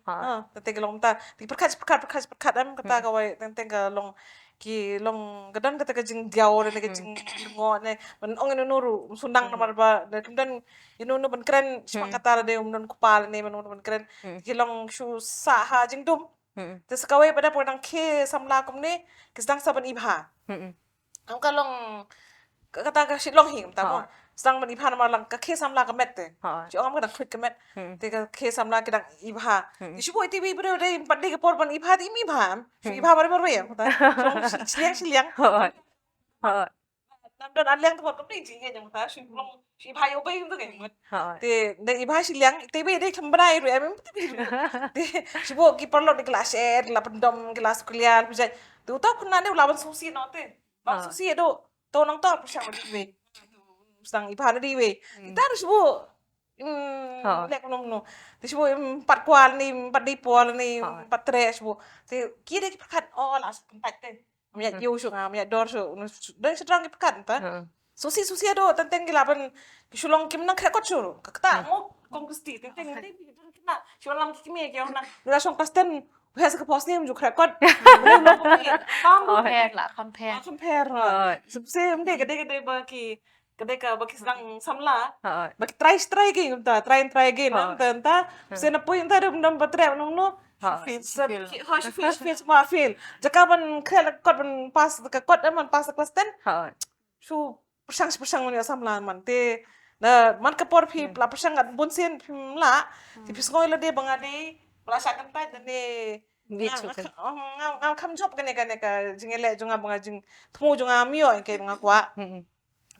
Te ka long ta ti perkat perkat perkat perkat am kata ka wai teng teng ka long ki long ka don kata ka jingdiaw ne ka jinglyngngoh ne ban ong ïano ïano ruh shu nang namar ba ne kim don ïano ïano ban kren shaphang kata lade um don kpa lane ban ong ban kren ki long shu sah ha jingdum. Te sa kawei pat da poi nang khie samla kumne ki sdang sa ban i bha. Am ka long kata ka shi long hi kumta mo sdang ban i bha namar lang ka khie samla ka met te. Shi ong am ka dang khluit ka met. Te ka khie samla ki dang i bha. Te shu boi te boi bro dei pat dei ka por ban i bha te im i bha. Shu i bha mar mar wei kumta. Shiliang shiliang. Nam don an liang te por kumne jing ngi jang kumta shu long shu i bha ïoh bei kumta ngi. Te dei i bha shiliang te bei dei kham bnai ru em te bei ru. Te shu boi ki paralok dei ki la shet ki la pyndom ki la sukliar pjai. Te uta khun na ne u la ban susi no te. Bang susi do to nang tor pyrshang di wei. Sdang i bha na di wei. Tar shu. Lek no no. Te shu pat kwal ni pat di pol ni pat tre shu. Te ki de ki pyrkhat o la shu pyntat te. Mya yu shu nga mya dor shu. Dei shu drang ki pyrkhat ta. Susi susi do teng teng ki la ban ki shu long kim nang krekot shu. Ka kata mo kong kusti teng teng. Shu lam ki kmie ki ong nang. Nula shong pasten. Waheh sa ka pos ne mju khrekot. Mane long kumne. Compare la compare. Compare. Sub se mde ka de ka de ba ki ka de ka ba ki sdang samla. Ba ki try try ki ta try try again ta ta. Se na poi ta dum dum ba tre nong no. Fail. Ki ho shi fail fail ma fail. Jaka ban khrekot ban pass ka kot ban pass class ten. Shu pyrshang pyrshang man ïa samla man te na man ka por phi la pyrshang ngat bun sien phi la te phi sngew lade ba nga dei ba la shah kyntait ne nga kham jop kane kane ka jingïaleh jong nga ba nga jingthmu jong nga mio ke nga kwah.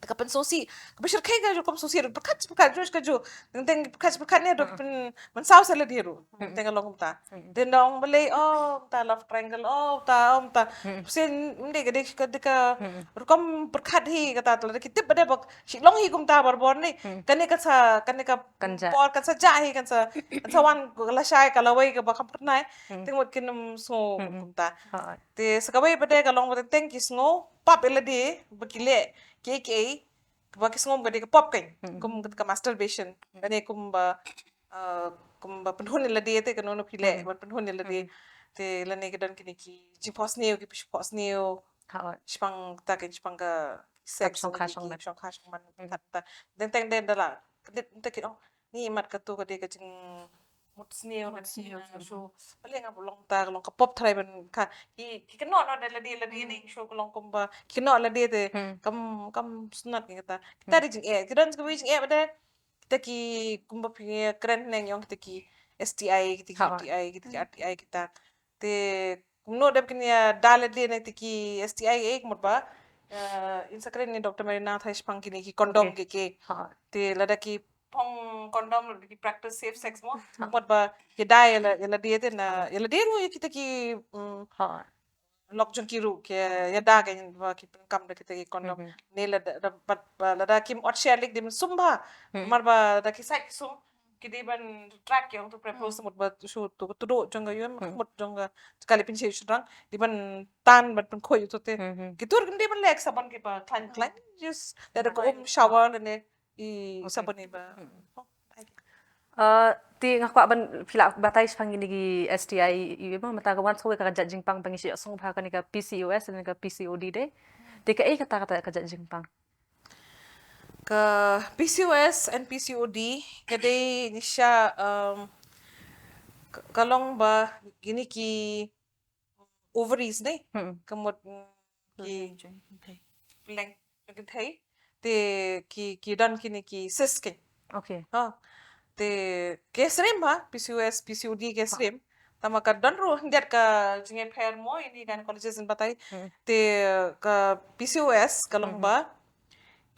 Te ka pynsusi ka pynshyrkhei ka ju kam susi ruh pyrkhat pyrkhat ju ka ju teng teng pyrkhat pyrkhat ne ruh pyn Mynsaw sa lade ruh. Te nga long kumta. Te nong balei oh kumta love triangle oh kumta oh kumta. Pynshai mde ka dei ka dei ka rukom pyrkhat hi kata te lada ki tip ba dei ba shi long hi kumta borbor ne. Kane kan sa kane ka por kan sa jah hi kan sa kan sa wan lashai ka lawei kaba kham pyrnai. Te ngut kin ym sngew kumta. Te sa kawei ba dei ka long ba teng teng ki sngew pap ïa lade ba ki leh kiei kiei. Ba ki sngew ka dei ka pop kein kum ka masturbation kane kum ba kum ba pynhun ïa lade te kano no phi leh ban pynhun ïa lade. Te lane ki don kine ki jingphohsniew ki phi phohsniew. Shipang ta kein shipang ka sex shong kha shong man shong kha shong man. Teng teng den da la ka dei te ki ong ni mat ka tu ka dei ka jing mut sniew, mut sniew, shu. Bale nga long ta, long ka pop tharai ban ka ki ki kynnoh noh da lade lade ne, shu ka long kumba ki kynnoh lade te kam kam snat ki kata. Kita dei jingeh, kita dei jingeh ba dei. Kita ki kumba phi kren ne, ïong kita ki S T I, kita ki U T I, kita ki R T I, kita. Te kumno dep kin ïa da lade ne kita ki S T I, eh, mut ba, eh, in sa kren ne Doctor Marina thai shipang kine ki condom ki ki. Te lada ki phong condom, lada ki practice safe sex mo, mut ba ki da ïa la, ïa lade te na, ïa lade ruh, ïa kita ki, mm, lok jong ki ruh ki ïa da, ki ba ki pyndonkam da kita ki condom. Ne lada, da, but, ba lada kim ot share lik, dei ban sum bha. Namar ba da ki sait ki sum, ki dei ban track ïa uto u prepos, mut ba shu tu, tu do jong ka, ïa mut jong ka, kali pynshai shynrang, dei ban tan, ban pynkhuid uto te. Ki tur kim dei ban leh sabon kiba khlaiñ khlaiñ, just lada ka um shower lane i sabon iba. Uh, te nga kwah ban phi lah batai shipang kine ki S T I, i, i, mynta ka wan shuh ka jait jingpang ba ngi shu ïohsngew bha, kane ka P C O S ne ka P C O D de. Te kaei kata, kata ka jait jingpang? Ka P C O S and P C O D ka dei nyngkong, um, ka, ka long ba kine ki ovaries ne, ka mut, mm, ki pylleng jong kynthei. Te ki, ki don kine ki cyst kein. Okay. Ha. Te ki syriem bha, P C O S, P C O D ki syriem. Tangba ka don ruh khyndiat ka jingïapher mo, ïa kine ki gynecologist batai. Te ka P C O S ka long ba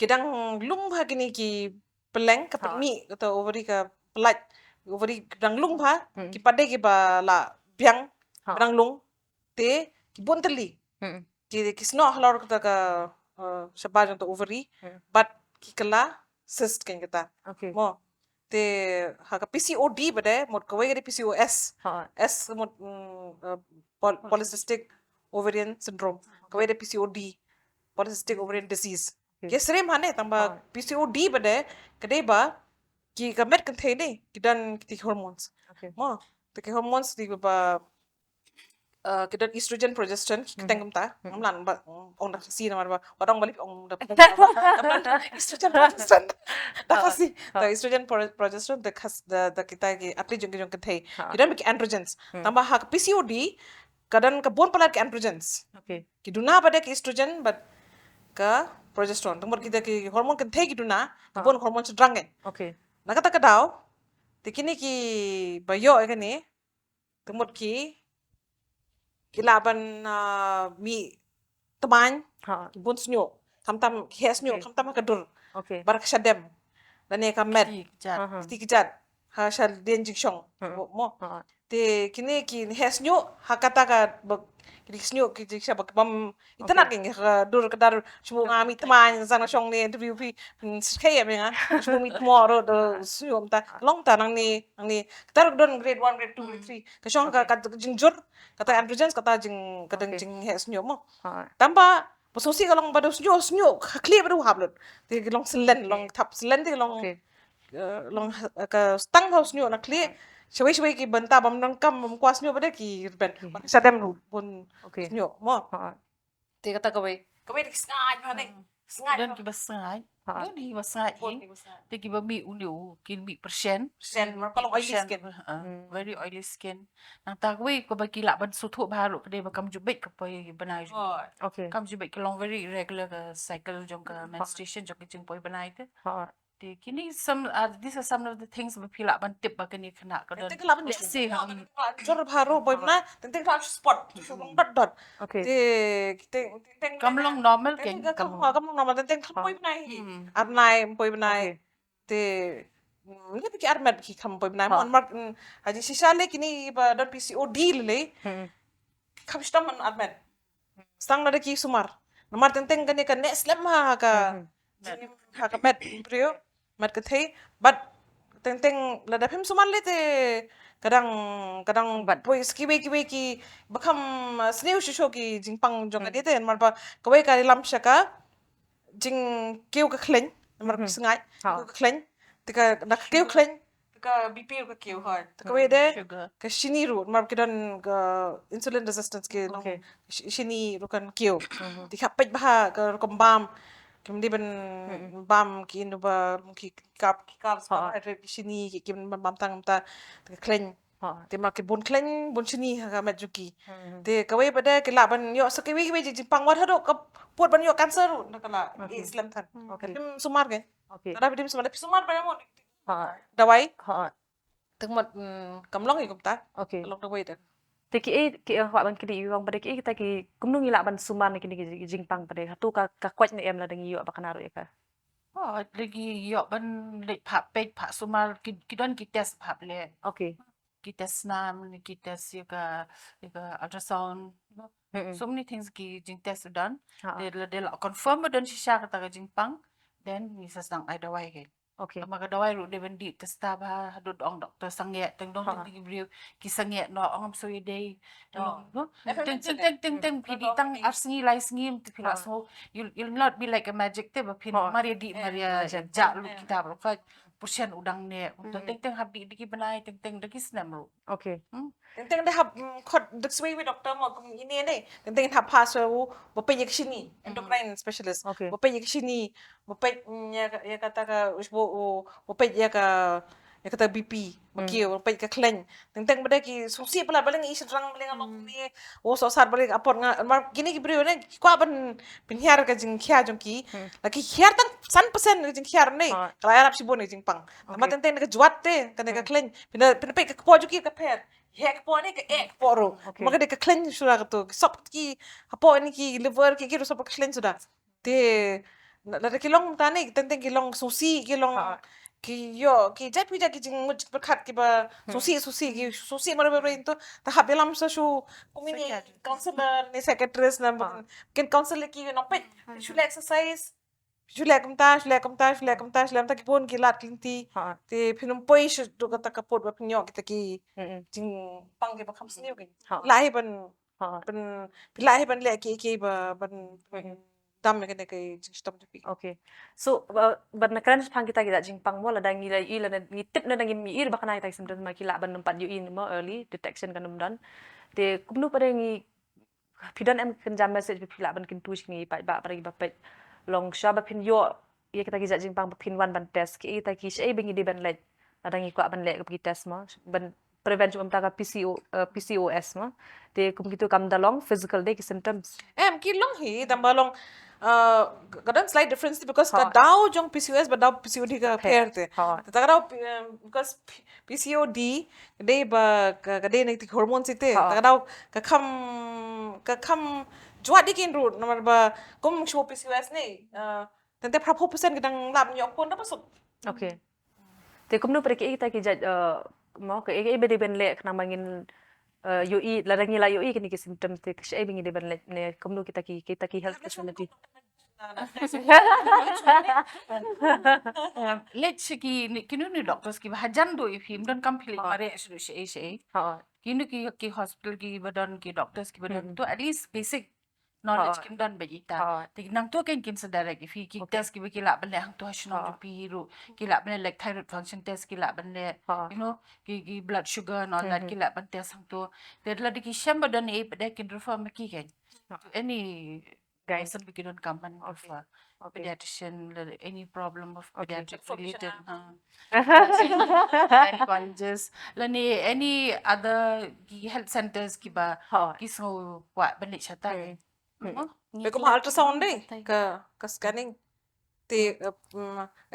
ki dang lung bha kine ki pylleng, ka pynmih, kata ovary ka pyllait, ovary ka dang lung bha, ki pat de kiba la biang, ka dang lung, te ki bun tylli. Ki, ki snoh halor kata ka, uh, shabar jong kata ovary, bad ki kylla cyst kein kata. Okay. Mo. Te ha ka P C O D ba de, mut kawei ka dei P C O S. S mut, mm, uh, pol-, polycystic ovarian syndrome. Kawei dei P C O D, polycystic ovarian disease. Ki syriem hangne, tangba P C O D ba de, ka dei ba ki, ka met kynthei ne ki don kita ki hormones. Okay. Mo, kita ki hormones dei ba, uh, ki don estrogen, progesterone, ki kyrteng kumta. Ngam lah ban ong da Khasi namar ba wat ong ba lei ong da, estrogen, progesterone da Khasi. Da estrogen, pro-, progesterone da Khas-, da, da kita ki athlete jong ki, jong kynthei. Ki don ba ki androgens. Tangba ha ka P C O D ka don ka bun palat ki androgens. Okay. Ki duna ba de ki estrogen bad ka progesterone. Tangba kita ki hormone kynthei ki duna, ki bun hormone shynrang kein. Okay. Na kata ka daw, te kine kiba ïoh ïa kane, te mut ki, ki lah ban, ah, mih tymmen, ki bun shñiuh, khamtam ki heh shñiuh, khamtam ha ka dur. Okay. Bad ka shadem, lane ka met, ki kjat. Ki kjat ha shadien jingshong. Mo. Te kine ki heh shñiuh ha kata ka, ba, ki shñiuh ki jingshong ba bym itynnad kein ha ka dur ka dar, shu mih tymmen, zang na shong ne interview phi, mm, shu khie ïa me nga, shu mih tymmen ruh da shñiuh mynta. Long ta nangne, nangne. Kata ruh don grade one, grade two, grade three. Ka shong ka, ka jingjur kata androgens, kata jing, kata jingheh shñiuh mo. Tangba ba sngewsih ka long ba da shñiuh, shñiuh ha khlieh ba da hap lut. Te ka long syllen, long thap syllen, te ka long, eh, long, eh, ka stang ba shñiuh na khlieh. Shawei shawei ki bynta bym donkam, bym kwah shñiuh ba de ki rben. Ba ka shadem ruh bun shñiuh mo. Te kata kawei. Kawei da ki sngaid hangne. Sngaid. Don kiba sngaid. Don kiba sngaid hi. Te kiba mih une u, ki mih pyrshah. Pyrshah, mar ka long oily skin. Very oily skin. Nangta kawei kaba ki lah ban sngewthuh bha ruh ka dei ba kam ju beit ka poi bnai jong ki. Okay. Kam ju beit, ka long very irregular ka cycle jong ka menstruation, jong ka jingpoi bnai te. Te kine some, uh, these are some of the things ba phi lah ban tip ba kane ka khynnah ka don. Teng teng lah ban jur bha ruh poi bnai, teng teng lah spot, shu long dot dot. Okay. Te, te, teng teng kam long normal kein, kam long normal, teng teng lah poi bnai hi. Ar bnai poi bnai. Te, mm, ngi ba ki armet ki kham poi bnai mo, namar, mm, ha jingshisha lei kine ba don P C O D lei lei. Kham shitom ban armet. Tang lada ki sumar. Namar teng teng kane ka neh slem ha ka, ha ka met briew, met kynthei, bad teng teng lada phim sumar lei te ka dang, ka dang poi, kiwei kiwei kiba kham, uh, sniew shisha ki jingpang jong kane te, namar ba kawei ka lam sha ka jingkiew ka khleiñ, namar ka sngaid, kiew ka khleiñ, te ka, na ka kiew khleiñ, te ka B P ruh ka kiew, hooid. Te kawei de, ka shini ruh, namar ki don ka insulin resistance, ki long, shi-, shini ruh kan kiew. Te ka peit bha ka rukom bam. Kim dei ban bam ki inu ba ki kap ki kap carbohydrate, ki shini ki kim ban bam tang ta, ta ka khlaiñ. Te ma ki bun khlaiñ bun shini ha ka met jong ki. Te kawei pat de ki lah ban ïoh sa kiwei kiwei jingpang wat haduh ka pud ban ïoh cancer ruh na ka la. Slem than. Kim sumar ke. Kada phi dim sumar, phi sumar ba mo dawai. Tang mut kam long i kumta. Long dawai de. Te ki ei ki ei kwah ban kylli ïa u ong pat de ki ei kita ki kumno ngi lah ban sumar na kine ki jingpang pat de, hato ka ka kwah ne em lada ngi ïoh ba kane ruh ïa ka? Oh, lada ngi ïoh ban leit phah peit phah sumar ki don ki test phah leh. Ki test snam ne ki test ïa ka ïa ka ultrasound. So many things ki jingtest u don. Lada la confirm ba don shisha kata ka jingpang, then ngi sa sdang ai dawai ke. Namar ka dawai ruh dei ban dih testa bha, haduh ong doktor sangeh, teng dong teng ki briew ki sangeh noh, ong am soi dei. Teng teng teng teng phi dih tang ar sngi lai sngi te phi la sngew. You'll not be like a magic te ba phin mar ïa dih mar ïa jah lut kita ba ka pyrshah u dang ne. Teng teng hap dih da ki bnai, teng teng da ki snem ruh. Teng teng da hap khot da swei wi doktor mo kum ine ne. Teng teng hap phah swei u ba peit ïa ka shini, endocrine specialist. Ba peit ïa ka shini, ba peit ïa kata ka, ba peit ïa ka, ïa kata B P ba ki, ba peit ka khlaiñ. Teng teng ba da ki sngewsih palat ba leng i shynrang ba leng long ni. O so sat ba leng apot nga mar kine ki briew ne ki kwah ban pynhiar ka jingkhia jong ki. La ki hiar tang san percent ka jingkhiar ne. Ka la ïarap shibun ka jingpang. Namar teng teng ka jwat te kane ka khlaiñ. Pynda pynda peit ka kpoh jong ki ka pher. Heh kpoh ne ka eh kpoh ruh. Ma ka dei ka khlaiñ suda ka tu. Sop ki hapoh ne ki liver ki ki ruh sop ka khlaiñ suda. Te lada ki long tane teng teng ki long sngewsih ki long ki ïoh ki jait pi jait ki jingmut jingpyrkhat kiba sngewsih sngewsih ki sngewsih mar ba tu. Ta hap ïalam sa shu kum ini counselor ne psychiatrist na kin counsel ki nongpeit. Shu leh exercise. Shu leh kumta, shu leh kumta, shu leh kumta, shu leh kumta ki bun ki lad ki lynti. Te phin ym poi shu tu kata ka pud ba phin ïoh kita ki jingpang kiba kham sniew ki. La hi ban ban phi la hi ban leh ki ki ba ban dam ïa kane ka jingshitom jong phi. So ban na kren shaphang kita ki jingpang mo lada ngi la i lada ngi tip na ngi i ba kane kita ki symptom ma ki lah ban ym pat ïohi mo early detection kan ym don. Te kumno pat ngi phi don em kynja message ba phi lah ban kyntu sha ngi paidbah para ngi ba peit long sha ba phin ïoh ïa kita ki jat jingpang ba phin wan ban test ki ita ki shaei ba ngi dei ban leh lada ngi kwah ban leh ki test mo ban prevent jong ta ka P C O, eh, P C O S mo. Te kum kitu kam da long physical dei ki symptoms. Em ki long hi tang ba long ka don slight difference because ka daw jong P C O S ba daw P C O D ka pher te. Te ta ka daw because P C O D ka dei ba ka dei na ki hormones ite. Ta ka daw ka kham ka kham jwat di kin ruh namar ba kum shu P C O S ne. Tang te phra phew percent ka dang lap nyok pun da ba suk. Te kumno pyrkhat kita ki jait mo ka ei ba dei ban leh khnang ba ngin ïohi lada ngi la ïohi kine ki symptoms te ka shaei ba ngi dei ban leh ne kumno kita ki kita ki health facility. Leh shi ki ni kinu ni doctors ki ba hajan do if him don kam philip mare shi shi shi. Kinu ki ki hospital ki ba don ki doctors ki ba don to at least basic knowledge kim don ba ita. Te nang to ken kim sa direct if ki test ki ba ki la ban leh hang to ha shnong ju pi ru ki la ban leh like thyroid function test ki la ban leh you know ki ki blood sugar and all that ki la ban test hang to. Te la de ki shem ba don e ba de kin refer ma ki ken. Any guys and we don't come and offer pediatrician any problem of pediatric related gynecologist lani any other ki health centers ki ba ki so kwa balik shata. Be kuma ultrasound dei ka ka scanning te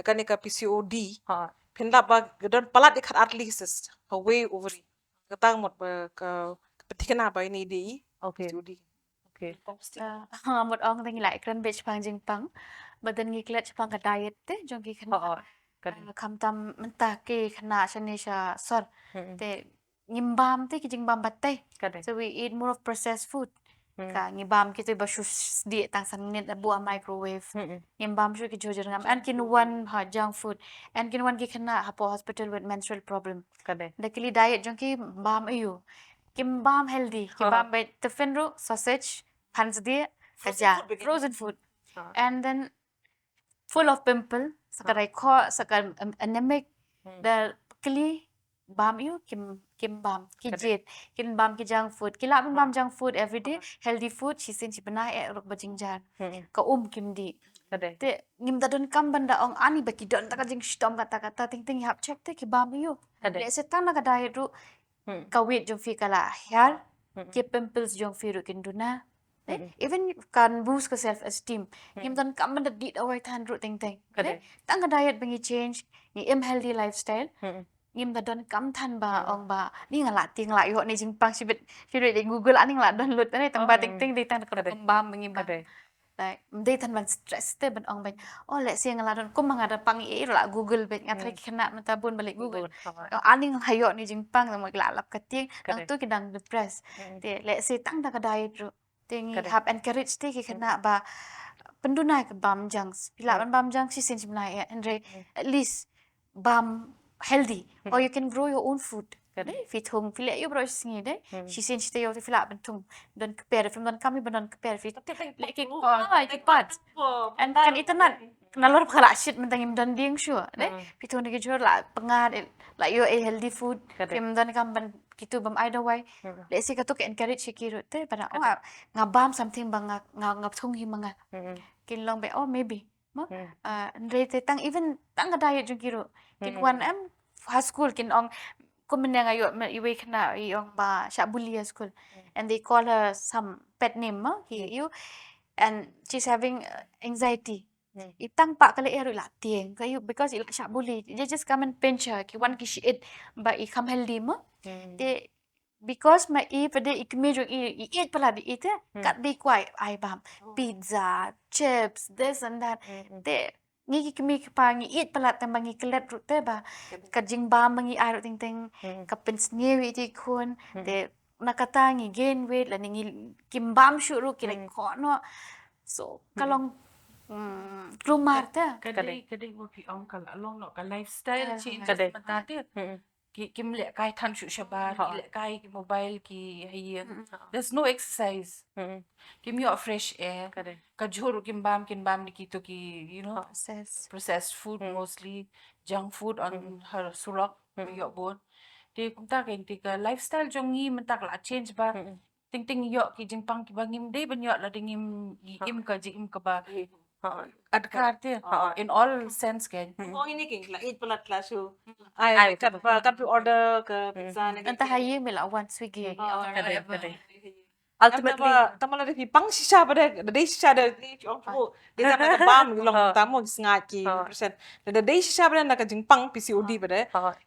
ka ni ka P C O D phin da ba don palat di khat at least ka way ovary ka tang mot ba ka ka patikna ba ini di P C O D. Ngamut ong tang ngi lai kren bit shipang jingpang. Ba don ngi klet shipang ka diet te jong ki khynnah. Khamtam mynta ki khynnah shane sha sor te ngim bam te ki jingbam batai. So we eat more of processed food. Ka ngi bam ki te ba shu sdieh tang san minit abu a microwave. Ngim bam shu ki jhur jhur ngam and kin wan ha junk food and kin wan ki khynnah hapoh hospital with menstrual problem. Da ki li diet jong ki bam ayu. Kim bam healthy, kim bam bad tiffin ru, sausage, phan sdieh, kaja, frozen food. And then full of pimple, saka rai kho, saka anemic, da kli, bam ïu kim, kim bam ki jit, kin bam ki junk food, ki lah ban bam junk food everyday, healthy food shisien shi bnai eh ruh ba jynjar. Ka um kim dih. Te ngim da donkam ban da ong ani ba ki don ta ka jingshitom kata kata, teng teng ïa hap check te ki bam ïu. Lehse tang na ka diet ruh ka weight jong phi ka la hiar, ki pimples jong phi ruh kin duna. Even kan boost ka self esteem. Ngim donkam ban da dih dawai than ruh teng teng. Tang ka diet ba ngi change, ngi im healthy lifestyle. Ngim da donkam than ba ong ba ni nga la tieng la ïoh ni jingpang shibit, shibit dei Google ani nga la download ani tang ba teng teng dei tang ka rukom bam ba ngi bam. Like, ym dei than ban stress te ban ong ban, oh, lehse nga la don kum ma nga da pang ïa i ruh la Google beit, nga trai ki khynnah mynta bun ba leh Google. Ani nga la ïoh ni jingpang, tang ba ki la lap ka tieng, nangtu ki dang depressed. Te lehse tang da ka diet ruh. Te ngi hap encourage te ki khynnah ba pynduna ka bam junk. Phi lah ban bam junk shisien shi bnai eh, hynrei at least bam healthy. Or you can grow your own food. Dei, phi thung, phi leh ïu baroh shi sngi dei. Shisien shi taïew te phi lah ban thung. Don kper, phim donkam ïa ban don kper, phi leh ki, ah, ki pot. And kan itynnad, nalor ba ka lah shit mynta ngim don dieng shuh dei. Phi thung da ki jhur la pyngngad, la ïoh ei healthy food. Phim donkam ban kitu bam ai dawai. Lehse katu ka encourage ïa ki ruh te ban ong, ah, nga bam something ba nga, nga, nga thung hi ma nga. Kin long ba, oh, maybe. Mo? Ah, hynrei te tang even tang ka diet jong ki ruh. Kin wan em ha school kin ong, kum mynne nga ïoh iwei i khynnah i ong ba shah bully ha school. And they call her some pet name mo, hi ïu. And she's having, uh, anxiety. I tang pat ka leh ïa ruh i la tieng ka ïu because i la shah bully. They just come and pinch her, ki wan ki shait ba i kham healthy mo. Te because ma i pat de i kmie jong i, i ïeit palat ïa i te, katba i kwah ai bam pizza, chips, this and that. Te ngi ki kmie ki kpa ngi ïeit palat tang ba ngi klet ruh te ba ka jingbam ba ngi ai ruh teng teng ka pynsniew ïa i khun. Te na kata ngi gain weight lane ngi, kim bam shuh ruh ki leh kohnguh. So ka long, mm, klumar te. Ka dei, ka dei ba phi ong ka la long noh ka lifestyle change mynta te. Ki, kim lehkai than shuh shabar, ki lehkai ki mobile ki ha ïing. There's no exercise. Kim ïoh fresh air. Ka jhur kim bam, kin bam da kito ki, you know, processed food mostly, junk food on ha surok, ïoh bun. Te kumta kein te ka lifestyle jong ngi mynta ka la change ba. Teng teng ïoh ki jingpang kiba ngim dei ban ïoh lada ngim im ka jingim kaba adkar te. In all sense kein. Ong ini kein la ïeit palat la shu. Ai, kat ba, kat ba order ka pizza ne. Ynda ha ïing me la wan Swiggy or whatever. Ultimately, tang ba lada phi pang shisha pat de, da dei shisha de, ong phu. Dei tang da ka bam long tang mo ki sngaid ki percent. Da dei shisha pat de na ka jingpang P C O D pat de.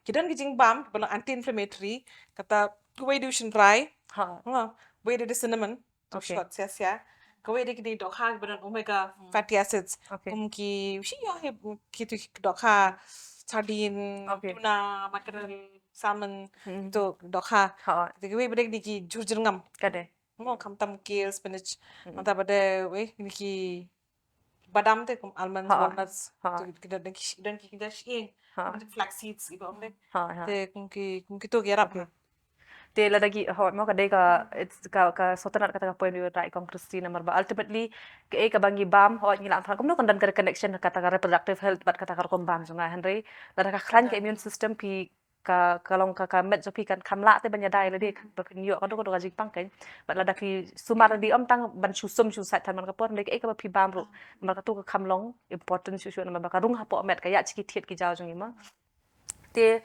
Ki don ki jingbam ba long anti-inflammatory, kata kawei de u shynrai. Kawei de cinnamon. Too short, sia sia. Kawei de kine dohkha kiba don omega fatty acids. Kum ki, shi ïoh hi, kito ki dohkha sardine, tuna, mackerel, salmon, to dohkha. Te kawei pat de kine ki jhur jyrngam. Ka dei. Mo khamtam kale, spinach. Mynta pat de wei kine ki badam te kum almonds, walnuts. To ki don ki, don ki, ki don shi, flax seeds iba ong de. Te kum ki, kum kito ki ïarap. Te lada ki, hooid mo ka dei ka, it's ka, ka sngewtynnat kata ka point ïa u Trai Kong Christy namar ba ultimately kaei kaba ngi bam, hooid ngi lah ban, kumno kan don ka connection kata ka reproductive health bad kata ka rukom bam jong nga, hynrei lada ka khlaiñ ka immune system phi, ka, ka long ka, ka met jong phi kan kham lah te ban ïada ïa lade ba phin ïoh kano kano ka jingpang kein. Bad lada phi sumar lade ym tang ban shu sum shu sait than man ka por, hynrei kaei kaba phi bam ruh namar katu ka kham long important shuh shuh namar ba ka rung hapoh met, ka ïaid sha ki thied ki jaw jong ngi mo. Te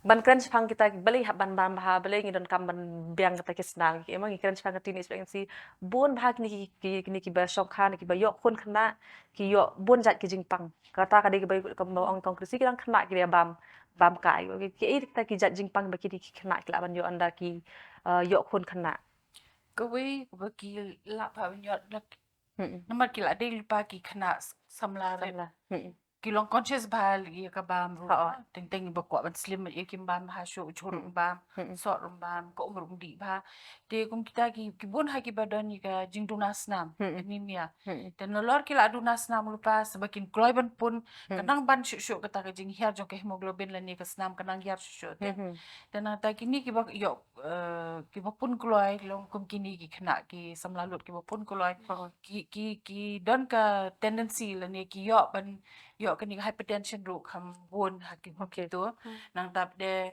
ban kren shaphang kita, balei hap ban bam bha, balei ngi donkam ban biang kita ki snam, ki, em, ngi kren shaphang ka teenage pregnancy, bun bha kine ki, ki, kine kiba shongkha ne kiba ïoh khun khynnah ki ïoh bun jait ki jingpang. Kata ka dei kaba, kaba ong Kong Christy, ki dang khynnah ki dei bam, bam kai. Ki, ki, kita ki jait jingpang ba kine ki khynnah ki lah ban ïoh ynda ki, uh, ïoh khun khynnah. Kawei kaba ki lah bha ban ïoh, namar ki lah dei lypa ki khynnah samla. Samla. Ki long conscious bha ïa ka bam ruh. Teng teng ba kwah ban slim ïa kim bam bha shuh, u jhur ruh bam, soh ruh bam, ka um ruh dih bha. Te kum kita ki, ki bun ha kiba don ïa ka jingduna snam, anemia. Te nalor ki la duna snam lypa, sa ba kin kloi ban pun, ka nang ban shuh shuh kata ka jinghiar jong ka hemoglobin lane ka snam ka nang hiar shuh shuh te. Te nangta kine kiba ïoh, eh, kiba pun kloi long kum kine ki khynnah ki samla lut kiba pun kloi. Ki, ki, ki don ka tendency lane ki ïoh ban ïoh kane ka hypertension ruh kham bun ha ki, ha kito. Nangta pat de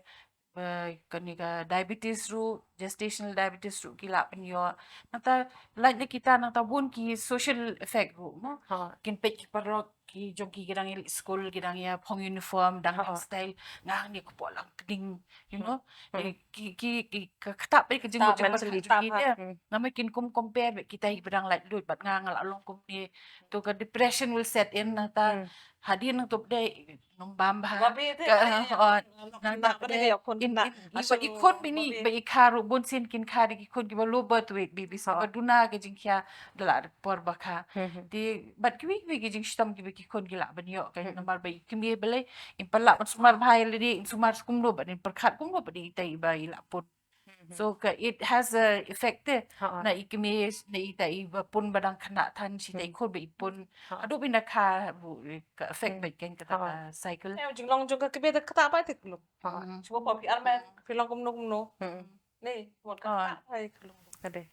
eh, kane ka diabetes ruh, gestational diabetes ruh ki lah ban ïoh. Nangta lait na kita nangta bun ki social effect ruh mo. Ha. Kin peit ki paralok ki jong ki ki dang ïa leit skul, ki dang ïa phong uniform, dang Ha. hairstyle, nga hangne ka pok lang kding, you know. Hmm. Eh, ki ki ki ka ktah peit ka Ktah jingmut jingpyrkhat mentally, jong ki ktah, ne. hmm. Namar kin kum compare bad kita kiba dang laitluid bad nga nga la long kumne. To ka depression will set in nangta. Hmm. Hadien nangta ba dei ym bam bha. Babi te, Ka, eh, oh, lok nang ki da mak ba ba dei dei ïa khun in, na. in, i ba i khun bini, ba i kha ruh bun sien kin kha da ki khun kiba low birth weight babies, Ha. ba duna ka jingkhia da la por ba kha. Hmm, hmm. Te bad kiwei kiwei ki jingshitom kiba ki khun ki lah ban ïoh ka. Hmm. Namar ba i kmie balei in pynlah ban sumar bha ïa lade, in sumar kumno bad in pyrkhat kumno bad itai ba i lah pun. Hmm. So ka it has a effect te Ha, ha. na i kmie, na itai ba pun ba dang khynnah than, shi tai Hmm. khun ba i pun. Ha. Haduh ba i na kha bu ka effect Hmm. bad kan kata Ha. ka cycle. Eh, jinglong jong ka kmie da ktah ba te klum. Ha. Hmm. Shuwa pa phi armet, phi long kumno kumno. Hmm. Ni, wat ka Ha. ktah ba te klum. Ka dei.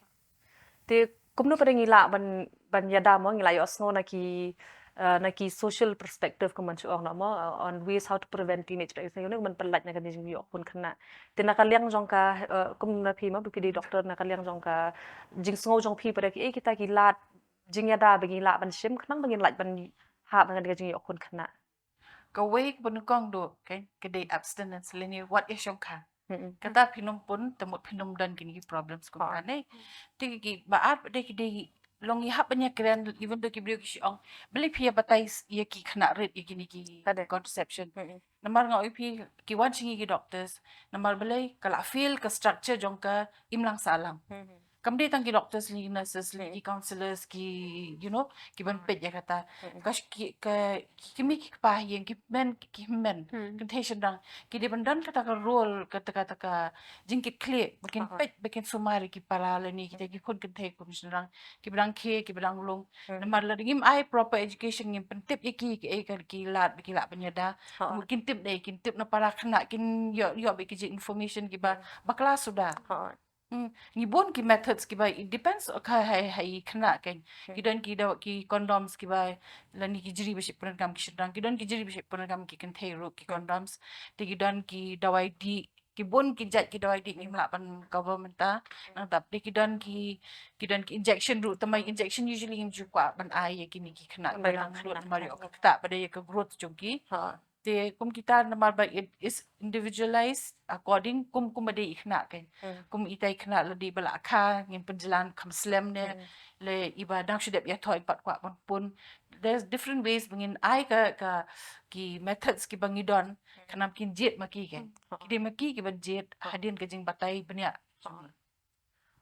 Te kumno pat ngi lah ban, ban ïada mo, ngi lah ïohsngew na ki, eh, na ki social perspective kumban shu ong na mo, eh, on ways how to prevent teenage pregnancy, ne kumban pynlait na ka jingïoh khun khynnah. Te na ka liang jong ka, eh, kum na phi mo, phi dei doctor, na ka liang jong ka jingsngew jong phi pat ki, eh, kita ki lad jingïada ba ngi lah ban shim khnang ba ngin lait ban hap na ka jingïoh khun khynnah. Kawei kaba nyngkong duh, okay, ka dei abstinence lane wat ïa shongkha. Mm-mm. Kata phin ym pun, te mut phin ym don kine ki problems kumta ne. Te ki ba ar pat dei ki dei long ïa hap ban ïakren, even though ki briew ki shu ong, balei phi ïa batai ïa ki khynnah rit ïa kine ki contraception. Namar nga ong ïa phi ki wan sha ngi ki doctors, namar balei ka la feel ka structure jong ka imlang sahlang. Kam dei tang ki doctors, ki nurses, ki counsellors, ki, you know, ki ban peit ïa kata. Ka ki, ka ki kmie ki kpa ïing, ki men, ki men, kynthei shynrang, ki dei ban don kata ka role, kata, kata ka jingkitkhlieh ba kin peit, ba kin sumar ïa ki para lane kita ki khun kynthei khun shynrang kiba dang khie, kiba dang lung. Namar lada ngim ai proper education, ngim pyntip ïa ki, ki, ki lad ba ki lah ban ïada. Kin tip dei, kin tip na para khynnah, kin ïoh, ïoh bad ki jing information kiba bakla suda. Hmm, ngi bun ki methods kiba, it depends ha ka, ha, ha i khynnah kan. Ki don ki daw, ki condoms kiba lane ki jri ba shait pyndonkam ki shynrang, ki don ki jri ba shait pyndonkam ki kynthei ruh ki condoms. Te ki don ki dawai dih, ki bun ki jait ki dawai dih ngim lah ban cover mynta. Nangta te ki don ki, ki don ki injection ruh, te ma injection usually ngim ju kwah ban ai ïa kine ki khynnah ba dang lut namar ïoh ka ktah ba dei ïa ka growth jong ki. Te kum kita namar ba it is individualized according kum, kum ba dei i khynnah kan. Kum itai i khynnah lada ba la kha ngin pynjlan kham slem ne, lada iba dang shu dep ïathoh i pat kwah ban pun. There's different ways ba ngin ai ka, ka ki methods kiba ngi don. Khnang ba kin jied ma ki kan. Ki dei ma ki kiban jied hadien ka jingbatai bniah.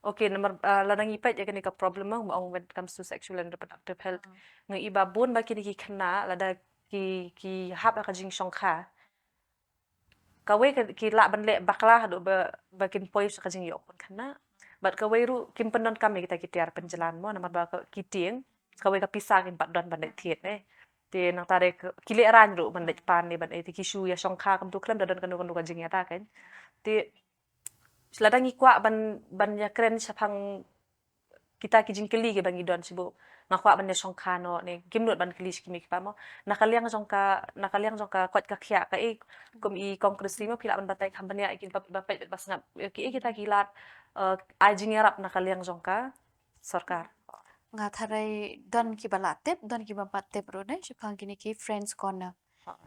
Okay, namar, ah, lada ngi peit ïa kane ka problem mo, ong when it comes to sexual and reproductive health. Ngi i ba bun ba kine ki khynnah lada ki, ki hap ïa ka jingshongkha, kawei ka, ki lah ban leh bakla haduh ba, ba kin poi sha ka jingïoh khun khynnah. Bad kawei ruh kim pyndonkam ïa kita ki tiar pynjlan mo, namar ba ka, ki tieng, kawei ka pisa kim pat don ban leit thied ne. Te nangta dei ka, ki lehraiñ ruh ban leit pan ne ban, eh, te ki shu ïa shongkha kumtu khlem da don kano kano ka jingïada kan. Te lada ngi kwah ban, ban ïakren shaphang kita ki jingkylli kiba ngi don shuh, nga kwah ban ïa shongkha noh ne, kim nud ban kylli sha ki kmie ki kpa mo. Na ka liang jong ka, na ka liang jong ka koit ka khiah kaei, kum i Kong Christy mo, phi lah ban batai kham bniah ïa ki ba, ba peit ba sngap. Ïa kiei kita ki lad, eh, ai jingïarap na ka liang jong ka sorkar. Nga tharai don kiba la tip, don kiba ym pat tip ruh ne, shaphang kine ki Friends Corner.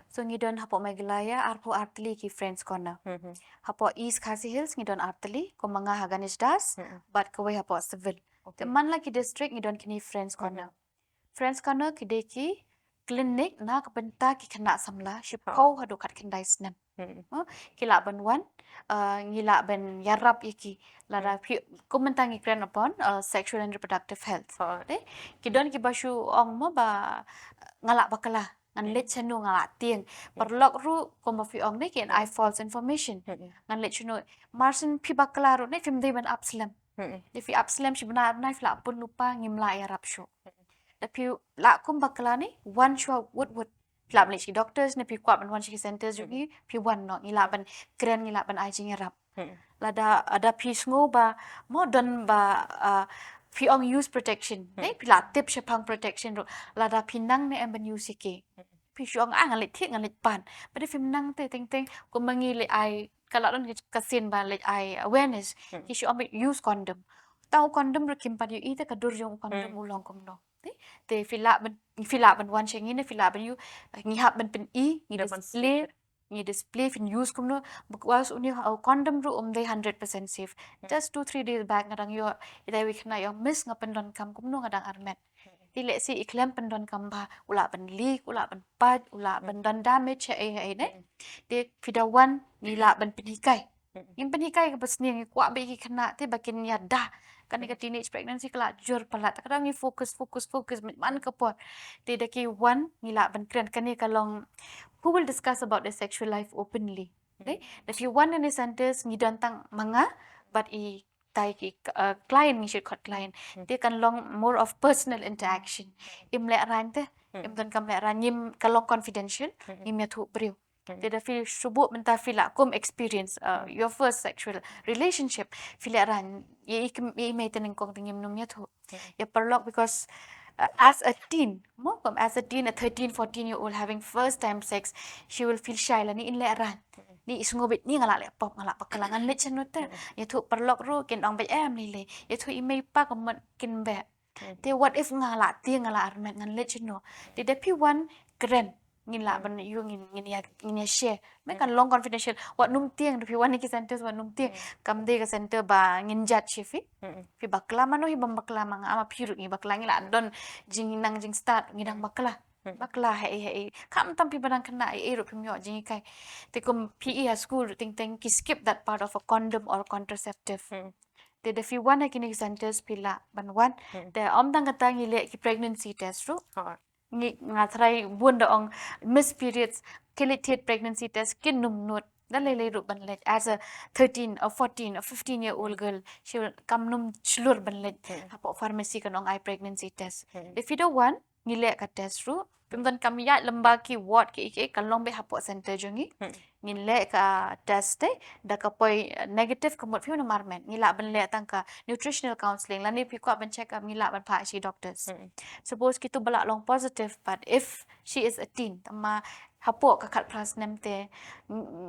So ngi don hapoh Meghalaya arphew ar tylli ki Friends Corner. Hapoh East Khasi Hills ngi don ar tylli, kum ma nga ha Ganesh Das, bad kawei hapoh Civil. Te man la ki district ngi don kine Friends Corner. Friends Corner ki dei ki clinic na ka bynta ki khynnah samla shiphew haduh khatkhyndai snem. Ki lah ban wan, uh, ngi lah ban ïarap ïa ki. Lada phi, kum mynta ngi kren upon, uh, sexual and reproductive health. Te ki don kiba shu ong mo ba nga lah bakla. Ngan leit shano, nga lah tieng. Paralok ruh, kumba phi ong ne, kin ai false information. Ngan leit shano, marshen phi bakla ruh ne, phim dei ban ap slem. Te phi ap slem shi bnai ar bnai phi lah pun lypa, ngim lah ïarap shuh. Da phi lah kum bakla ne, wan shuwa wut wut. Phi lah ban leit sha ki doctors ne, phi kwah ban wan sha ki centers jong ngi, phi wan noh, ngi lah ban kren, ngi lah ban ai jingïarap. Lada, lada phi sngew ba mo don ba, ah, phi ong use protection ne, phi lah tip shaphang protection ruh. Lada phi nang ne em ban use ïa ki. Phi shu ong ah ngan leit thied, ngan leit pan. Bad phim nang te teng teng, kumba ngi leit ai ka la don ka sien ba leh ai awareness. Ki shu ong use condom. Tang u condom ruh kim pat ïohi te ka dur jong u condom u long kumno. Te, te phi lah ban, phi lah ban wan sha ngi ne phi lah ban ïoh, ngi hap ban pyni, ngi display, ngi display phin use kumno, because une u condom ruh um dei hundred percent safe. Just two three days back nga dang ïoh ita i khynnah ïong miss, nga pyndonkam kumno nga dang armet. Te lehse i khlem pyndonkam ba u lah ban leak, u lah ban pait, u lah ban don damage ha ei ha ei ne. Te phi da wan ngi lah ban pynhikai. Ngim pynhikai kaba sniew, ngi kwah ba ki khynnah te ba kin ïada. Kane ka teenage pregnancy ka la jur palat. Ka dang ngi focus, focus, focus man ka por. Te da ki wan ngi lah ban kren, kane ka long who will discuss about their sexual life openly. Dei, da phi wan na ne centers ngi don tang ma nga bad i tai ki, uh, client, ngi shit khot client. Te kan long more of personal interaction. Im lehraiñ te, im donkam lehraiñ, ngim, ka long confidential, ngim ïathuh briew. Te da phi shu buh mynta phi lah kum experience, uh, your first sexual relationship. Phi lehraiñ, ïa i, ïa i mei te nyngkong te ngim nym ïathuh. Ïa paralok because, uh, as a teen, mo, kum as a teen, a thirteen, fourteen year old having first time sex, she will feel shy lane in lehraiñ. Ni i sngew beit ni nga lah leh pop, nga lah bakla, ngan leit shano te. Ïathuh paralok ruh kin ong beit em lei lei. Ïathuh i mei i pa ka mut kin beh. Te what if nga lah tieng, nga lah armet, ngan leit shano. Te da phi wan kren, ngin lah ban ïoh, ngin, ngin ïa, ngin ïa share. Me kan long confidential. Wat nym tieng, da phi wan na ki centers wat nym tieng. Kam dei ka center ba ngin judge ïa phi. Phi bakla mano, phi bym bakla ma nga, ama phi ruh ngi bakla, ngi lah don jingnang jingstad, ngi dang bakla. Bakla ha ei ha ei. Khamtam phi ba dang khynnah, ei ei ruh phim ïoh jinghikai. Te kum phi i ha school ruh teng teng ki skip that part of a condom or contraceptive. Te da phi wan ha kine ki centers phi lah ban wan. Te ym tang kata ngi leh ki pregnancy test ruh. Ngi, nga tharai bun da ong miss periods, ki leit thied pregnancy test kin nym nud. Da lei lei ruh ban leit as a thirteen or fourteen or fifteen year old girl. She will kam nym shlur ban leit. Hapoh pharmacy kan ong ai pregnancy test. Te phi da wan ngi leh ka test ruh. Phim donkam ïaid lem bad ki ward ki ei ki ei, kan long beit hapoh center jong ngi. Ngin leh ka test te, da ka poi, eh, negative ka mut phim nym armet. Ngi lah ban leh tang ka nutritional counseling lane phi kwah ban check up ngi lah ban phah sha doctors. Suppose kitu ba lah long positive, but if she is a teen, tangba hapoh ka khatphra snem te,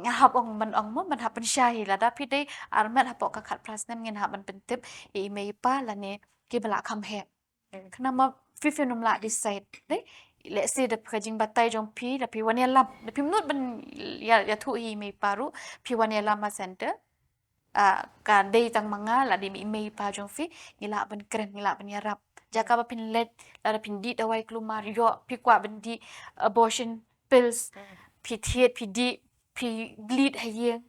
nga hap ong ban ong mo, ban hap pynshai hi, lada phi dei armet hapoh ka khatphra snem ngin hap ban pyntip ïa i mei i pa lane ki ba lah kham heh. Khnang ma phi phim nym lah decide. Dei, let's say da ka jingbatai jong phi, da phi wan ïalam, da phim nud ban ïa, ïathuh ïa i mei i pa ruh, phi wan ïalam ha center. Ah, ka dei tang ma nga, lada i mei i pa jong phi, ngi lah ban kren, ngi lah ban ïarap. Jaka ba phin leit, lada phin dih dawai kulmar, ïoh, phi kwah ban dih abortion pills, phi thied, phi dih, phi bleed ha ïing.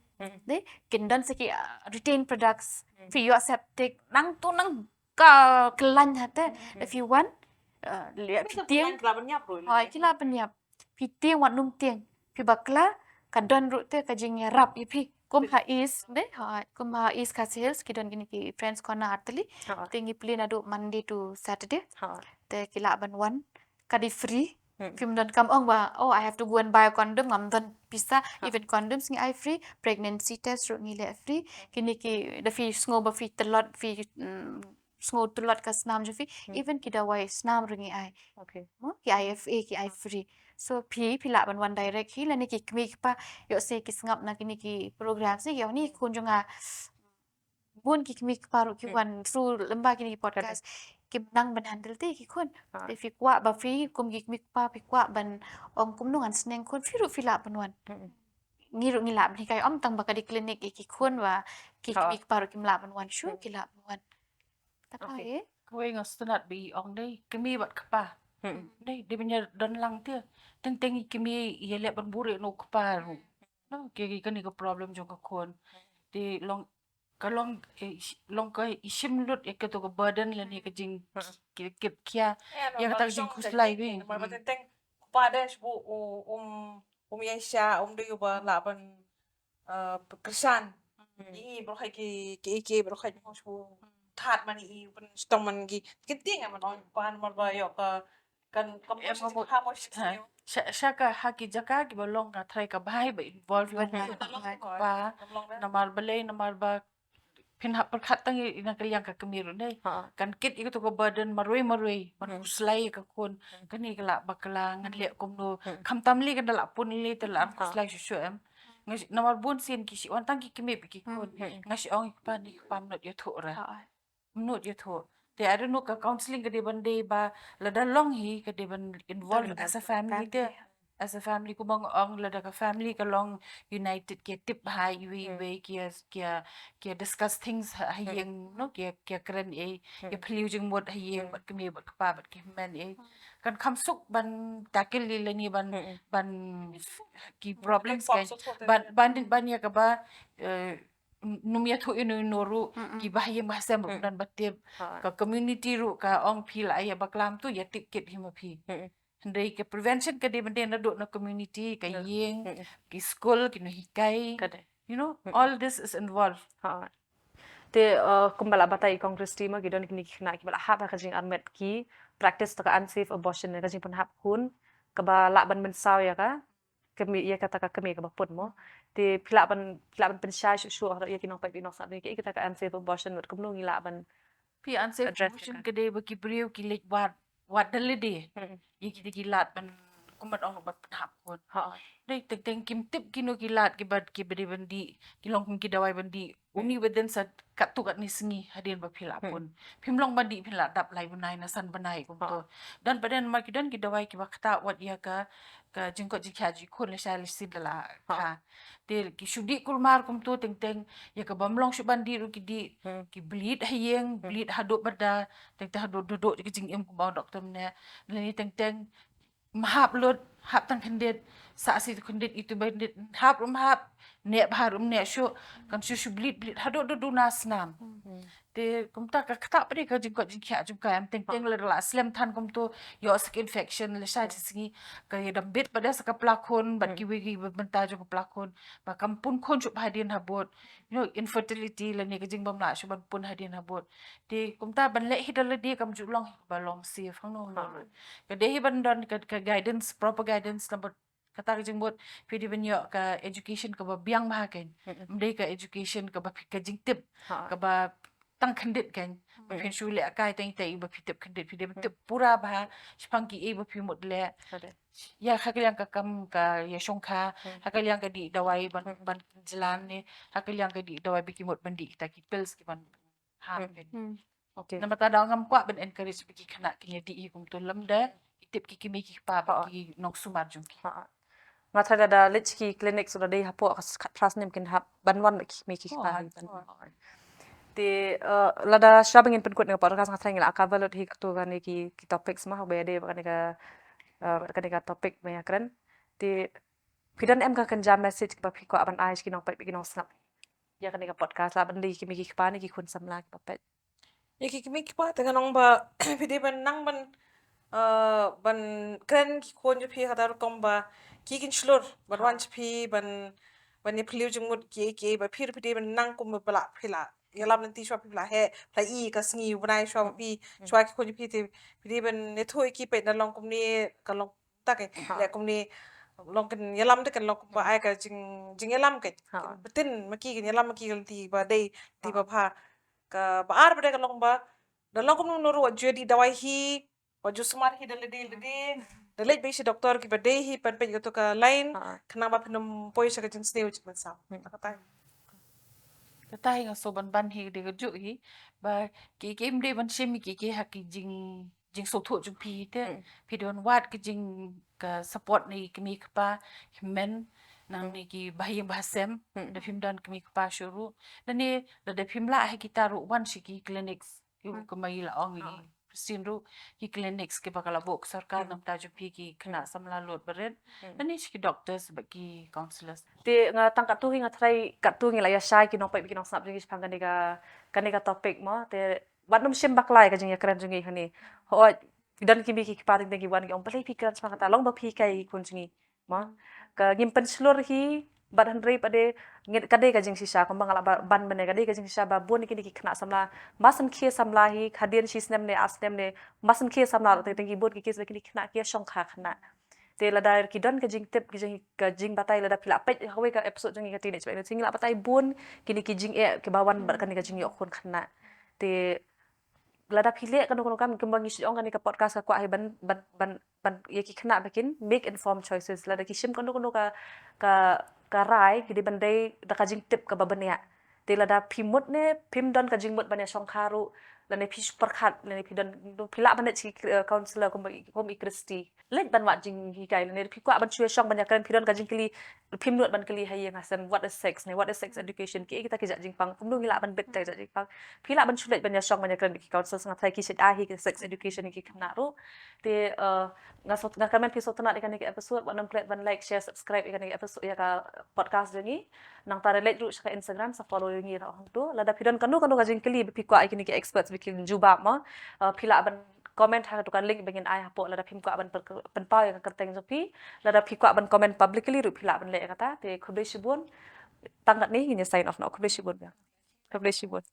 Dei, kin don sa ki, ah, retained products, phi ïoh septic, nangtu nang ka kyllaiñ ha te. Da phi wan, eh, leh phi tieng. Ki la pynïap ruh. Hooid, ki la pynïap. Phi tieng wat nym tieng. Phi bakla, ka don ruh te ka jingïarap ïa phi. Kum ha East, dei, hooid, kum ha East Khasi Hills, ki don kine ki Friends Corner artylli. Te ngi plie naduh Monday to Saturday. Te ki lah ban wan. Ka dei free. Phim donkam ong ba, oh, I have to go and buy a condom, ngam don pisa, even condoms ngi ai free, pregnancy test ruh ngi leh free, kine ki, da phi sngew ba phi tlot, phi, mm, sngew tlot ka snam jong phi, even ki dawai snam ruh ngi ai. Mo, ki I F A, ki ai free. So, phi, phi lah ban wan direct hi, lane ki kmie ki kpa, ïoh se ki sngap na kine ki program, se ki ong ni khun jong nga, bun ki kmie ki kpa ruh ki wan through lem bad kine ki podcast. Kim nang ban handle te ki khun. Te phi kwah ba phi kum ki kmie ki kpa phi kwah ban ong kumno ngan sneng khun, phi ruh phi lah ban wan. Ngi ruh ngi lah ban hikai, ym tang ba ka dei clinic ïa ki khun, ba ki kmie ki kpa ruh kim lah ban wan shuh, ki lah ban wan. Kata eh. Kawei nga sngewtynnat ba i ong dei kmie bad kpa. Dei, dei ban ïa don lang te. Teng teng i kmie i ïaleh ban buhrieh na u kpa ruh. No, ki, ki, kane ka problem jong ka khun. Te long ka long, eh, sh-, long ka i shim lut ïa kato ka burden lane ka jing ki, ki, ki, ïa kata ka jingkhuslai bha. Namar ba teng teng u pa de shu u, um, um ïaishah, um dei uba lah ban, eh, kyrshan. I, i baroh ki, ki, ki baroh mo shu thad man i, i ban shitom man ki. Ki tieng man ong pa namar ba ïoh ka Kan, kan, em, mo, mo, ha, mo, ha, sha, sha ka, ha ki jaka kiba long nga tharai ka bha ba involve ïa ka kpa. Namar balei, namar ba phin hap pyrkhat tang ïa na ka liang ka kmie ruh dei. Kan kit ïa kato ka burden marwei marwei, ban khuslai ïa ka khun. Kane ka lah bakla, ngan leh kumno. Khamtam lei kan da lah pun lei, te lah khuslai shuh shuh em. Nga shi, namar bun sien ki shi wan tang ki kmie bad ki khun. Nga shi ong ïa ki kpa, ni ki kpa mynno ïathuh re. Mynno ïathuh. Te I don't know ka counselling ka dei ban dei ba lada long hi ka dei ban involve as a family te. As a family kumba nga ong lada ka family ka long united ki tip ha iwei iwei ki ki ki discuss things ha ha ïing no ki ki kren ei ki phylliew jingmut ha ïing bad kmie bad kpa bad ki hynmen ei. Kan kham suk ban tackle lane ban ban ki problems kan ban ban ban ïa kaba eh, nym ïathuh ïano ïano ruh ki ba ha ïing ba ha sem ruh don ba tip. Ka community ruh ka ong phi la ïa ba klam tu ïa tip kit hi ma phi. Hynrei ka prevention ka dei ban dei naduh na community, ka ïing, ki school, ki nonghikai. You know, all this is involved. Te uh, kumba la batai i Kong Christy ma ki don kine ki khynnah kiba la hap ha ka jingarmet ki practice ta ka unsafe abortion, ka jingpynhap khun kaba lah ban mynsaw ïa ka kmie, ïa kata ka kmie kaba pun mo. Te phi lah ban phi lah ban pynshai shuh shuh ïa ki nongpeit ki nongsnap ki kata ka unsafe abortion bad kumno ngi lah ban Phi unsafe abortion ka dei ba ki briew ki leit wad wad da lade ïa kita ki lad ban kumba ong ban pynhap khun. Dei teng teng kim tip kino ki lad kiba kiba dei ban dih, ki long kum ki dawai ban dih. Uni within sa katto katne sngi hadien ba phi la pun. Phim long ban dih phin la dap lai bnai na san bnai kumto. Don pat don ma ki don ki dawai kiba ktah wat ïa ka ka jingkoit jingkhiah jong ki khun lashai lashisien da la kha. Te ki shu dih kulmar kumto teng teng ïa ka bym long shuh ban dih ruh ki dih. Ki bleed ha ïing, bleed haduh ba da teng teng haduh duh duh ka jingim kumba u doktor mynne. Lane teng teng mhap lut, hap tang khyndiat, sah sih khyndiat itu ba khyndiat, hap ruh mhap, neh bha ruh neh shuh, kan shu shu bleed bleed haduh duh duh na snam. Te kumta ka ktah pat de ka jingkoit jingkhiah jong ka, em teng teng la la slem than kumto, ïoh sa ka infection lashai shi sngi, ka ïa dam bit pat de sa ka pla khun bad kiwei kiwei bynta jong ka pla khun, ba kam pun khun shuh ba hadien habud, you know, infertility lane ka jingbymlah shuh ban pun hadien habud. Te kumta ban leh hi da lade kam ju long hi ba long safe hangno hangno. Ka dei hi ban don ka, ka guidance, proper guidance, namar kata ka jingmut phi dei ban ïoh ka education kaba biang bha kein. Ym dei ka education kaba phi, ka jingtip kaba tang khyndiat kein. Ba phin shu leh kai tang ita i ba phi tip khyndiat, phi dei ban tip pura bha shaphang kiei ba phi mut leh. Ïa ha ka liang ka kam ka ïa shongkha, ha ka liang ka dih dawai ban ban jlan ne, ha ka liang ka dih dawai ba ki mut ban dih kita ki pills ki ban hap kein. Namar ta da ngam kwah ban encourage ba ki khynnah kin ïa dih hi kumto lymda i tip ki kmie ki kpa ba ki nongsumar jong ki. Nga tharai lada leit ki clinic su da dei hapoh ka khatphra snem kin hap ban wan ba ki kmie ki kpa hi ban. Te eh, lada shuwa ba ngin pynkut na ka podcast nga tharai ngi la cover lut hi katto kane ki ki topics ma haba ïadei ba kane ka eh, kane ka topic ba ïa kren. Te phi don em ka kynja message kaba phi kwah ban ai sha ki nongpeit ki nongsnap ïa kane ka podcast, lah ban dei ki kmie ki kpa ne ki khun samla kiba peit. Ïa ki kmie ki kpa te ngan ong ba phi dei ban nang ban eh, ban kren ki khun jong phi ha kata rukom ba ki kin shlur ban wan sha phi ban ban ïa phylliew jingmut kiei kiei ba phi ruh phi dei ban nang kum ba la phi la ïalam lynti shuwa phi la heh phi la i ka sngi u bnai shuwa ba phi shuwa ki khun jong phi te phi dei ban ïathuh ïa ki peit na long kumne ka long ta ka leh kumne long kan ïalam te kan long kumba ai ka jing jingïalam ka. Btin ma ki kan ïalam ma ki ka lynti ba dei lynti ba bha. Kaba ar ba dei ka long ba da long kumno ruh wat ju dih dawai hi, wat ju sumar hi da lade lade, da leit beit sha doktor kiba dei hi ban peit kato ka line khnang ba phin ym poi sha ka jingsniew jingmynsaw. Kata hi. Kata hi nga sngewbha ban ban hi dei kajuh hi ba ki ki ym dei ban shim ki ki ha ki jing jingsngewthuh jong phi te phi don wat ka jing ka support na ki kmie kpa hynmen nangne ki bahaïing bahasem da phim don kmie kpa shuh ruh. Nangne lada phim lah ha kita ruh wan sha ki clinics ki kumba i la ong i Christine ruh ki clinics kiba ka la buh ka sorkar na bynta jong phi ki khynnah samla lut barit. Nangne sha ki doctors bad ki counsellors. Te nga tang katto hi nga tharai katto ngi la ïa shai ki nongpeit ki nongsnap jong ngi shaphang kane ka kane ka topic mo te wat nym shim bakla ïa ka jingïakren jong ngi hangne. Hooid, ki don ki mei ki kpa teng teng ki wan ki ong balei phi kren shaphang kata, long ba phi hikai ïa ki khun jong ngi. Mo, ka ngim pynshlur hi, bad hynrei pat de ka dei ka jingshisha kumba nga la ban mynne, ka dei ka jingshisha ba bun kine ki khynnah samla, ma sngewkhia samla hi hadien shi snem ne ar snem ne, ma sngewkhia samla ruh teng teng ki bun ki case ba kine ki khynnah ki ïa shongkha khynnah. Te lada ki don ka jingtip, ki jing, ka jingbatai, lada phi la peit ha kawei ka episode jong ngi ka Teenage Pregnancy, ngi la batai bun kine ki jingeh kiba wan bad kane ka jingïoh khun khynnah. Te lada phi leh kano kano kam, kumba ngi shu ong, kane ka podcast ka kwah hi ban ban ban ban ïa ki khynnah ba kin make informed choices. Lada ki shim kano kano ka ka ka rai ki dei ban dei da ka jingtip kaba bniah. Te lada phi mut ne phim don ka jingmut ban ïa shongkha ruh, lane phi pyrkhat, lane phi don, phi lah ban leit sha ki, eh, counsellor kum, kum i Christy. Leit ban wad jinghikai, lane phi kwah ban shu ïa shong ban ïa kren, phi don ka jingkylli, phim nud ban kylli ha ïing ha sem, what is sex ne, what is sex education, kiei kita ki jait jingpang, kumno ngi lah ban bit kita ki jait jingpang. Phi lah ban shu leit ban ïa shong ban ïa kren bad ki counsellor, nga tharai ki shait ai hi ki sex education ïa ki khynnah ruh. Te, eh, nga sot, nga kyrmen phi sngewtynnat ïa kane ka episode, wat nym klet ban like, share, subscribe ïa kane ka episode, ïa ka podcast jong ngi. Nangta leit ruh sha ka Instagram, sa follow ïa ngi ruh hangto. Lada phi don kano kano ka jingkylli ba phi kwah ïa kine ki experts ba kin jubab mo, eh, phi lah ban comment ha ka dukan link ba ngin ai hapoh, lada phim kwah ban pyn-, pynpaw ïa ka kyrteng jong phi. Lada phi kwah ban comment publicly ruh phi lah ban leh ïa kata. Te khublei shibun. Tang katne ngin ïa sign off noh. Khublei shibun. Khublei shibun.